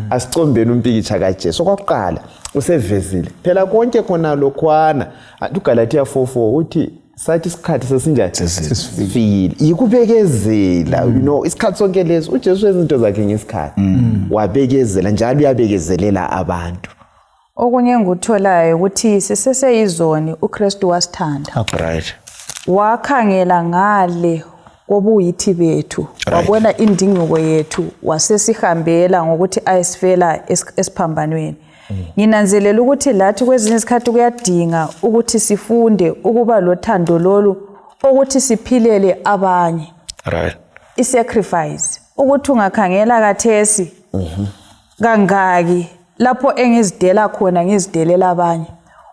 Asicombeni umpikitsha kaJesu. Okwakuqala usevezile phela konke khona lokhwana. UGalathiya 4:4 uthi sathi isikhathi sesinjani? Sesifikile. Yikubekezela. Isikhathi sonke leso uJesu wenza izinto zakhe ngesikhathi, wabekezela njalo uyabekezelela abantu. Okunye engikutholayo ukuthi siseseyizoni uKristu wasithanda. Wakhangela ngale kobuyithi bethu, wabona indingeko yethu, wasesihambela ngokuthi ayesifela esiphambanweni. Nginanzelela ukuthi lathi kwezinye izikhathi kuyadinga ukuthi sifunde ukuba lothando lolu, ukuthi siphilele abanye, i-sacrifice. Ukuthi ungakhangela kathesi kangaki lapho engizidela khona, ngizidelela abanye.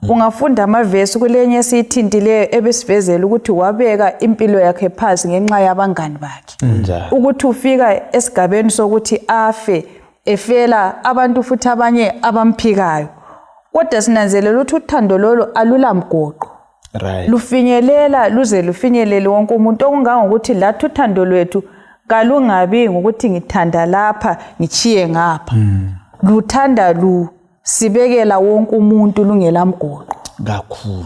Ungafunda amavesi kulenye esiyithintileyo ebesivezela ukuthi wabeka impilo yakhe phansi ngenxa yabangani bakhe, Njalo. ukuthi ufika esigabeni sokuthi afe, efela abantu futhi abanye abamphikayo. Kodwa sinanzelela ukuthi uthando lolu alulamgoqo, lufinyelela luze lufinyelele wonke umuntu, okungangokuthi lathi uthando lwethu kalungabi ngokuthi ngithanda lapha ngitshiye ngapha. Luthanda lusibekela wonke umuntu lungelamgoqo. Kakhulu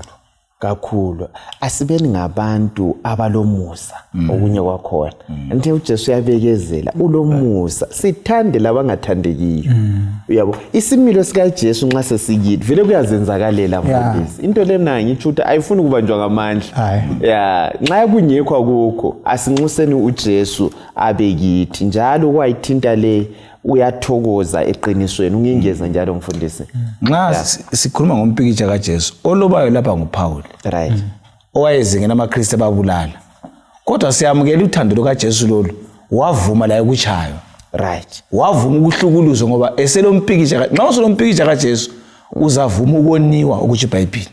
kakhulu. Asibeni ngabantu abalomusa. Okunye kwakhona, nje uJesu uyabekezela, ulomusa. Sithande labangathandekiyo, uyabo? Isimilo sikaJesu nxa sesikithi vele kuyazenzakalela, mfundisi. Into lena ngitsho ukuthi ayifuni ukubanjwa ngamandla. Hayi. Ya, nxa kungekho akukho. Asinxuseni uJesu abe kithi njalo. Kwayithinta le, uyathokoza eqinisweni. Ungengeza njalo, mfundisi? Nxa sikhuluma ngompikitsha kaJesu, olobayo lapha nguPhawuli, owayezingela amaKristu ebabulala, kodwa siyamukela uthando lukaJesu lolu, wavuma laye ukutshaywa, wavuma ukuhlukuluzwa ngoba eselompikitsha. Nxa uselompikitsha kaJesu uzavuma ukoniwa, ukutsho iBhayibhili.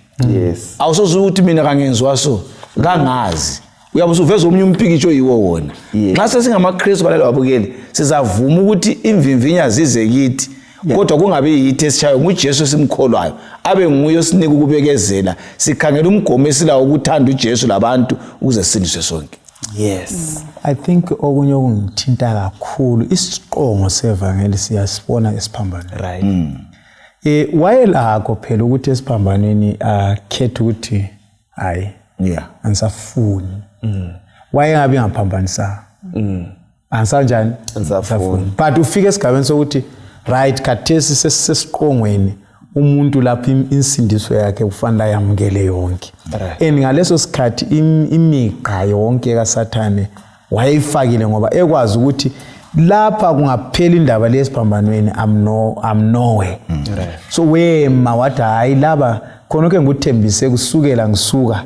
Awusoze ukuthi mina kangenziwa so, kangazi. Uyabe usuveza omunye umpikitsho oyiwo wona. Nxa sesingamaKristu, balala babukeli, sizavuma ukuthi imvimvinya zize kithi, kodwa kungabi yithi esitshayo, nguJesu esimkholwayo, abe nguye osinika ukubekezela. Sikhangela umgomo esilawo, ukuthanda uJesu labantu ukuze sisindiswe sonke. I think okunye okungithinta kakhulu, isiqongo sevangeli siyasibona esiphambanweni. Wayelakho phela ukuthi esiphambanweni akhethe ukuthi hayi. Yeah. Angisafuni. Wayengabi ngaphambanisanga. Angisanjani? Angisafuni. But ufike esigabeni sokuthi right, khathesi sesesiqongweni, umuntu lapho insindiso yakhe kufanele ayamukele yonke. And ngaleso sikhathi imigqa yonke kaSathane wayeyifakile, ngoba ekwazi ukuthi lapha kungaphela indaba lesiphambanweni, I'm nowhere. So wema wathi, hayi, laba khonokho engikuthembise kusukela ngisuka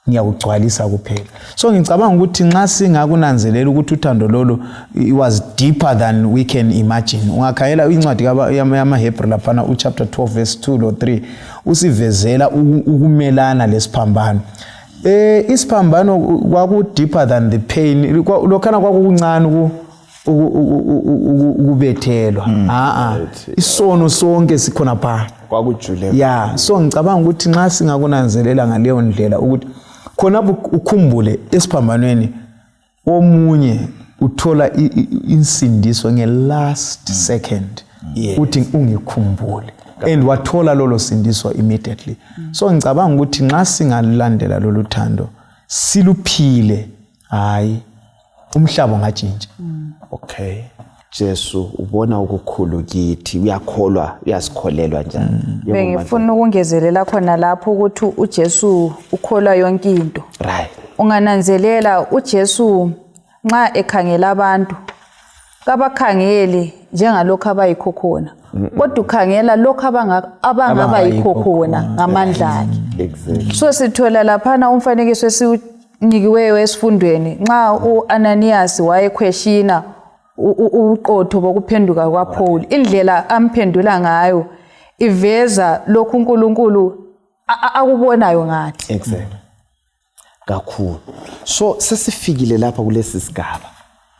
ngiyakugcwalisa kuphela. So ngicabanga ukuthi nxa singakunanzelela ukuthi uthando lolu, it was deeper than we can imagine. Ungakhangela incwadi yamaHebrew laphana, uchapter 12 verse 2 lo 3, usivezela ukumelana lesiphambano. Isiphambano kwaku deeper than the pain. Lokhana kwakukuncane ukubethelwa. A isono sonke sikhona pha. Kwakujule. Ya, so ngicabanga ukuthi nxa singakunanzelela ngaleyo ndlela, ukuthi khonapho ukhumbule esiphambanweni omunye uthola insindiso nge-last second, uthi ungikhumbule, and wathola lolo sindiso immediately. So ngicabanga ukuthi nxa singalandela lolu thando, siluphile, hayi, umhlaba ungatshintsha. Okay, Jesu ubona ukukhulu kithi, uyakholwa, uyasikholelwa njani? Yebo, Bengifuna ukungezelela khona lapho ukuthi uJesu ukholwa yonke into. Ungananzelela, uJesu nxa ekhangela abantu, kabakhangeli njengalokhu abayikho khona, kodwa ukhangela lokhu abangaba yikho khona ngamandla akhe. So sithola laphana umfanekiso esiwunikiweyo esifundweni, nxa u-Ananiyasi wayequestiona ubuqotho bokuphenduka kwaPaul, indlela amphendula ngayo iveza lokhu uNkulunkulu akubonayo ngathi. Exactly, kakhulu. So sesifikile lapha kulesi sigaba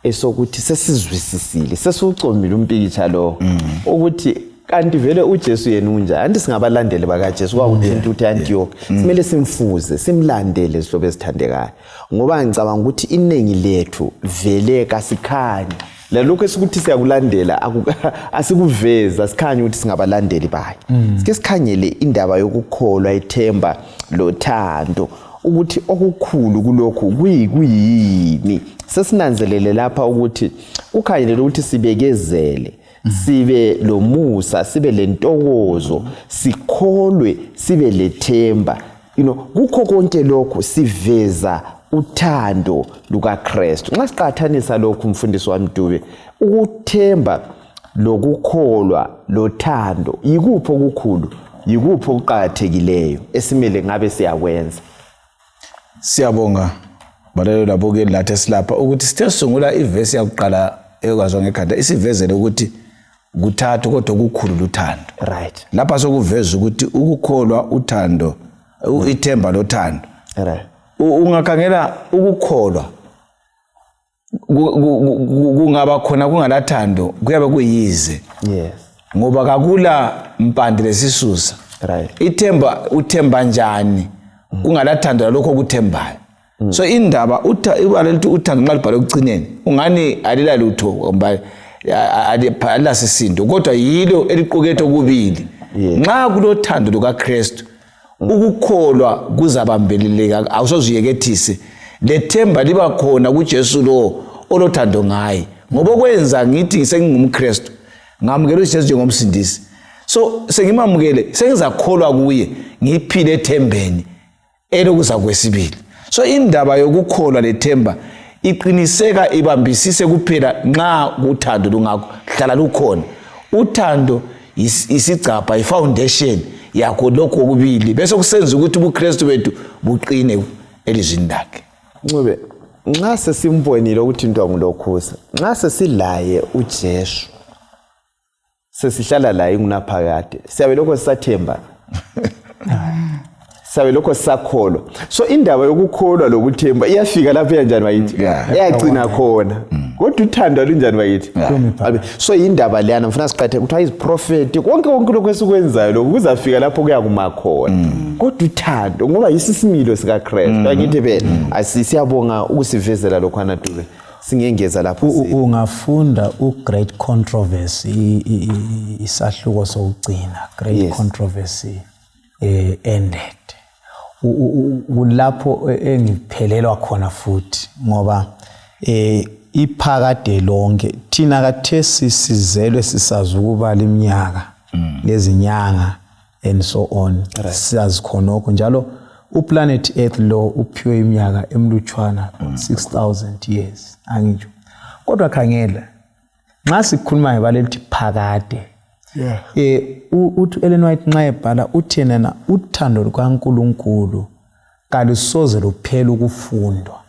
esokuthi sesizwisisile, sesiwucomile umpikitsha lo, ukuthi kanti vele uJesu yena unjani. Anti singabalandeli bakaJesu, kwakuthinta ukuthi Antioch simele simfuze, simlandele, zihlobo ezithandekayo, ngoba ngicabanga ukuthi iningi lethu vele kasikhanyi lalokhu esikuthi siyakulandela, asikuvezi, asikhanyi ukuthi singabalandeli bayo. Sike sikhangele indaba yokukholwa, ithemba lothando, ukuthi okukhulu kulokhu kuyini. Sesinanzelele lapha ukuthi kukhangelele ukuthi sibekezele, sibe lomusa, sibe lentokozo, sikholwe, sibe lethemba. Kukho konke lokhu siveza uthando lukaKristu. Nxa siqathanisa lokhu, mfundisi wami Dube, ukuthemba lokukholwa lothando, yikuphi okukhulu, yikuphi okuqakathekileyo esimele ngabe siyakwenza? Siyabonga, balelo labukeli lathi esilapha, ukuthi sithe sisungula ivesi yakuqala ekwaziwa ngekhanda, isivezele ukuthi kuthathu kodwa okukhulu luthando. Lapha sokuveza ukuthi ukukholwa, uthando, ithemba lothando. Ungakhangela ukukholwa kungaba khona kungalathando, kuyabe kuyize, ngoba kakula mpande lesisusa. Ithemba, uthemba njani kungalathando lalokho okuthembayo? So indaba ibala lithi uthando, nxa libhalwe ekucineni ungani alilalutho, kumbe alilasisindo, kodwa yilo eliqukethe okubili. Nxa kulothando lukaKristu, ukukholwa kuzabambeleleka, awusozuyekethise, lethemba liba khona kuJesu lo olothando ngaye. Ngoba okwenza ngithi sengingumKristu, ngamukela uJesu njengomsindisi, so sengimamukele, sengizakholwa kuye, ngiphile ethembeni elokuza kwesibili. So indaba yokukholwa lethemba iqiniseka, ibambisise kuphela nxa uthando lungakho hlala lukhona. Uthando isigcabha, ifoundation yakho lokhu okubili, bese kusenza ukuthi ubuKristu bethu buqine elizwini lakhe. Ncube, nxa sesimbonile ukuthi into ngulokhusa, nxa sesilaye uJesu, sesihlala laye ingunaphakade, siyabe lokho sisathemba, siyabe lokho sisakholwa. So indaba yokukholwa lokuthemba iyafika lapho iyanjani bakithi? Iyagcina khona, kodwa uthando alunjani bakithi? So indaba leyana ngifuna siqathe, kuthiwa iziprofethi, konke konke lokhu esikwenzayo lokhu kuzafika lapho kuyakuma khona, kodwa uthando, ngoba yisisimilo sikaKristu, angithi phela? Siyabonga ukusivezela lokhwana, Dube. Singengeza lapho? Ungafunda u-Great Controversy, isahluko sokugcina, Great Controversy ended. Kulapho engiphelelwa khona futhi, ngoba iphakade lonke thina kathesi sizelwe sisazi ukubala iminyaka lezinyanga and so on, siyazi khonokho. Njalo uplanet Earth lo uphiwe iminyaka emlutshwana, 6000 years, angitsho? Kodwa khangela, nxa sikhuluma ngebala elithi phakade, uthi Ellen White nxa ebhala, uthi yena uthando lukaNkulunkulu kalusoze luphele ukufundwa,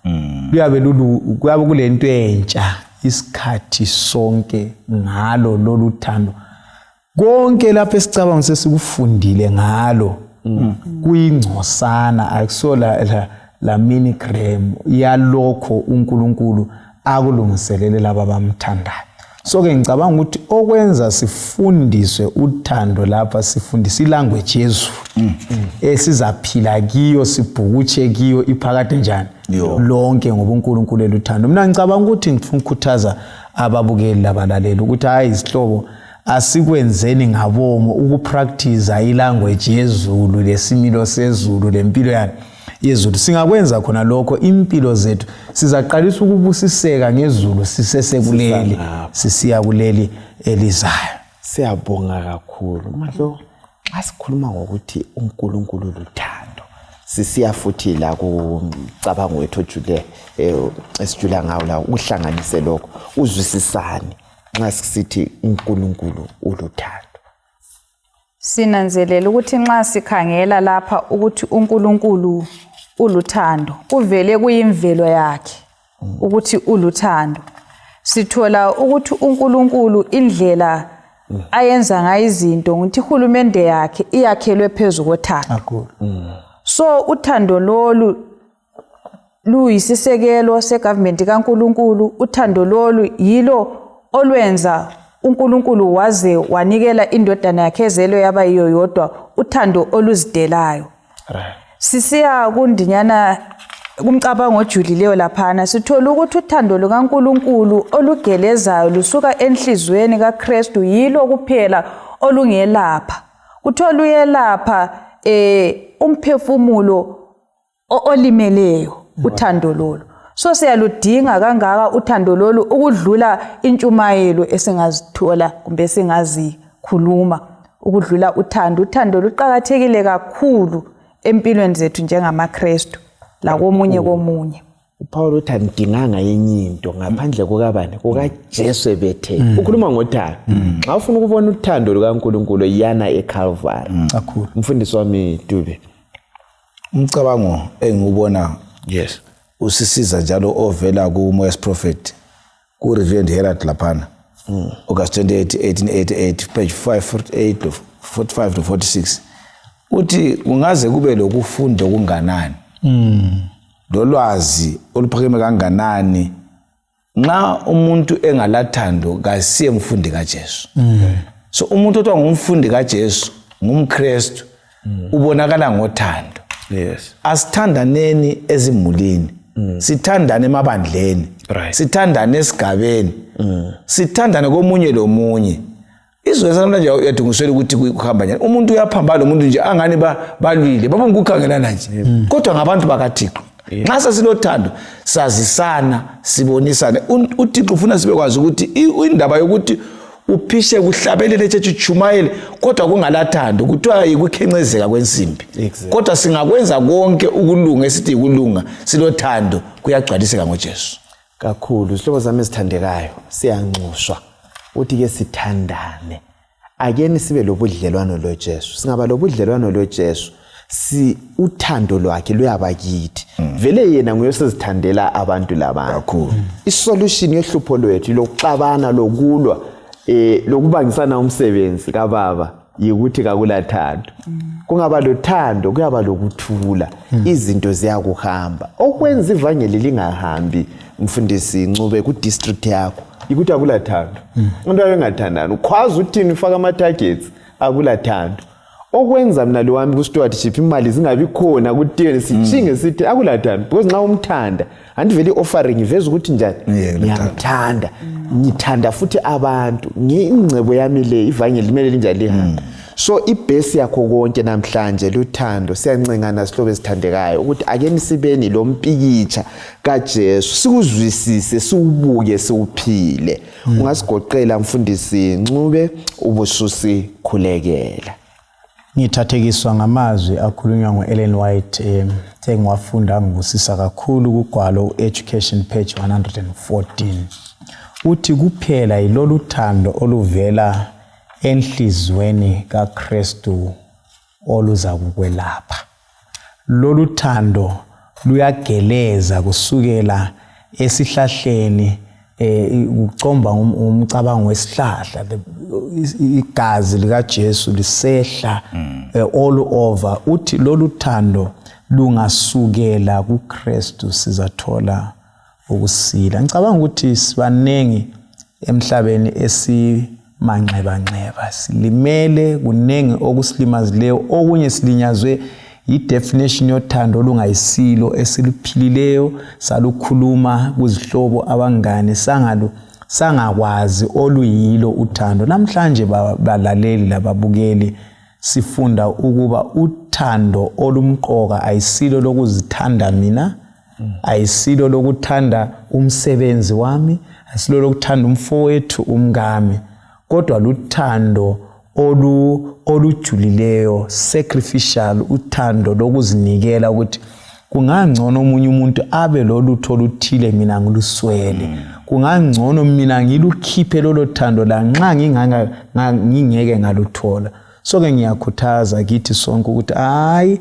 kuyabe lulu kuyabe kulento entsha isikhathi sonke ngalo lolu thando. Konke lapho esicabanga sesikufundile ngalo kuyingcosana, akuso la minigram yalokho uNkulunkulu akulungiselele laba abamthandayo. So ke ngicabanga ukuthi okwenza sifundiswe uthando lapha, sifundise ilanguage yezulu esizaphila kiyo, sibhukutshe kiyo iphakade njani lonke, ngoba uNkulunkulu eluthando. Mina ngicabanga ukuthi ngifuna ukukhuthaza ababukeli labalaleli ukuthi hayi, izihlobo, asikwenzeni ngabomo ukupractice ilanguage yezulu lesimilo sezulu lempilo yani yezulu. Singakwenza khona lokho, impilo zethu sizaqalisa ukubusiseka ngezulu sisesekuleli, sisiya kuleli elizayo. Siyabonga kakhulu, Madlo. Xa sikhuluma ngokuthi uNkulunkulu luthando, sisiya futhi la kumcabango wethu ojule esijula ngawo la, uhlanganise lokho, uzwisisane nxa sisithi uNkulunkulu uluthando. Sinanzelela ukuthi nxa sikhangela lapha ukuthi uNkulunkulu uluthando, kuvele kuyimvelo yakhe ukuthi uluthando. Sithola ukuthi uNkulunkulu indlela ayenza ngayo izinto ukuthi ihulumende yakhe iyakhelwe phezu kothando. Kakhulu. So uthando lolu luyisisekelo segovernment kaNkulunkulu. Uthando lolu yilo olwenza uNkulunkulu waze wanikela indodana yakhe ezelwe yaba yiyo yodwa, uthando oluzidelayo. Sisiya kundinyana kumcabango ojulileyo laphana, sithola ukuthi uthando lukaNkulunkulu olugelezayo lusuka enhliziyweni kaKristu yilo kuphela olungelapha. Kuthiwa luyelapha umphefumulo olimeleyo, uthando lolu. So siyaludinga kangaka uthando lolu ukudlula intshumayelo esingazithola kumbe esingazikhuluma, ukudlula uthando. Uthando luqakathekile kakhulu empilweni zethu njengamaKristu lakomunye komunye. UPaul uthi andidinganga enye into ngaphandle kukabani? KukaJesu ebethele. Ukhuluma ngothando. Nxa ufuna ukubona uthando lukaNkulunkulu, yana eCalvary. Kakhulu. Mfundisi wami Dube. Umcabango engiwubona usisiza njalo ovela ku-Moy's Prophet ku-Review and Herald laphana, August 28 1888, page 548 to 45 to 46, uthi kungaze kube lokufunda okunganani lolwazi oluphakeme kanganani, nxa umuntu engalathando kasiye mfundi kaJesu. So umuntu othiwa ngumfundi kaJesu, ngumKristu, ubonakala ngothando. Asithandaneni ezimulini, sithandane emabandleni, sithandane esigabeni, sithandane komunye lomunye. Izwe sanamhlanje uyadungiswela ukuthi kuhamba njani. Umuntu uyaphambana lomuntu nje angani balwile, babongukukhangelana nje, kodwa ngabantu bakaThixo. Nxa sesilothando, sazisana, sibonisane. UThixo ufuna sibekwazi ukuthi indaba yokuthi uphishe kuhlabelele tshetshi utshumayele kodwa kungalathando, kuthiwa yikukhencezeka kwensimbi. Kodwa singakwenza konke ukulunga esithi yikulunga silothando, kuyagcwaliseka ngoJesu. Kakhulu, zihlobo zami ezithandekayo, siyanxuswa uthi ke sithandane. Akeni sibe lobudlelwano loJesu. Singaba lobudlelwano loJesu, si uthando lwakhe luyaba kithi. Vele yena nguye osezithandela abantu labantu. Kakhulu. Isolution yohlupho lwethu lokuxabana, lokulwa, lokubangisana umsebenzi kababa yikuthi kakulathando. Kungaba lothando, kuyaba lokuthula, izinto ziyakuhamba. Okwenza ivangeli lingahambi, mfundisi Ncube, ku district yakho yikuthi akulathando. Umuntu abengathandani, ukhwaza uthini, ufaka ama targets, akulathando. Okwenza mina lo wami ku-stewardship imali zingabi khona kutiyeni sitshinge sithi akulathando, because nxa umthanda anti vele i-offering iveza ukuthi njani. Yeah, Ngiyamthanda, ngithanda futhi abantu, ingcebo yami le ivangeli limele linjani lihambe. So ibhesi yakho konke namhlanje luthando. Siyancengana sihlobo esithandekayo ukuthi ake nisibeni lo mpikitsha kaJesu, sikuzwisise, siwubuke, siwuphile. Ungasigoqela mfundisi Ncube, ubususikhulekela. Ngithathekiswa ngamazwi akhulunywa ngu-Ellen White, engiwafunda angibusisa kakhulu kugwalo Education page 114. Uthi kuphela yilolu thando oluvela enhliziyweni kaKristu oluza kukwelapha. Lolu thando luyageleza kusukela esihlahleni, ucomba umcabango wesihlahla, igazi likaJesu lisehla all over. Uthi lolu thando lungasukela kuKristu sizathola ukusila. Ngicabanga ukuthi sibanengi emhlabeni esimanxebanxeba, silimele, kuningi okusilimazileyo, okunye silinyazwe i-definition yothando olungayisilo esiluphilileyo, salukhuluma kuzihlobo, abangane, sangakwazi oluyilo uthando. Namhlanje balaleli lababukeli, sifunda ukuba uthando olumqoka ayisilo lokuzithanda mina, ayisilo lokuthanda umsebenzi wami, ayisilo lokuthanda umfowethu, umkami, kodwa luthando olujulileyo, sacrificial, uthando lokuzinikela ukuthi kungangcono omunye umuntu abe lolutho oluthile, mina ngiluswele. Kungangcono mina ngilukhiphe lolo thando la nxa ngingeke ngaluthola. So-ke ngiyakhuthaza kithi sonke ukuthi hayi,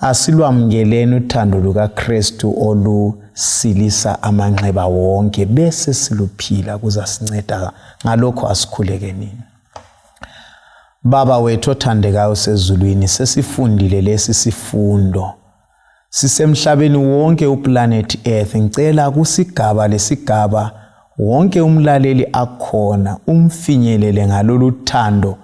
asilwamukeleni uthando lukaKristu olusilisa amanxeba wonke, bese siluphila, kuzasinceda ngalokho. Asikhuleke nini. Baba wethu othandekayo sezulwini, sesifundile lesi sifundo, sisemhlabeni wonke, uplanet Earth. Ngicela kusigaba lesigaba wonke umlaleli akhona umfinyelele ngalolu thando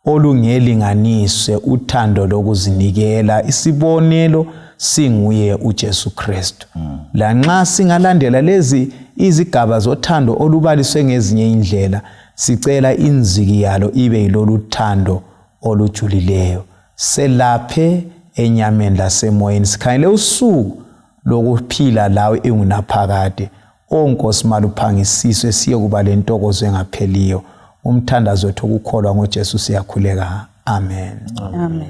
olungelinganiswe, uthando lokuzinikela. Isibonelo singuye uJesu Kristu. Lanxa singalandela lezi izigaba zothando olubaliswe ngezinye indlela, sicela inziki yalo ibe yilolu thando olujulileyo. Selaphe enyameni lasemoyeni, sikhangele usuku lokuphila lawe ingunaphakade. O Nkosi, maluphangisiswe siye kuba lentokozo engapheliyo. Umthandazo wethu okukholwa ngoJesu siyakhuleka, amen. Amen.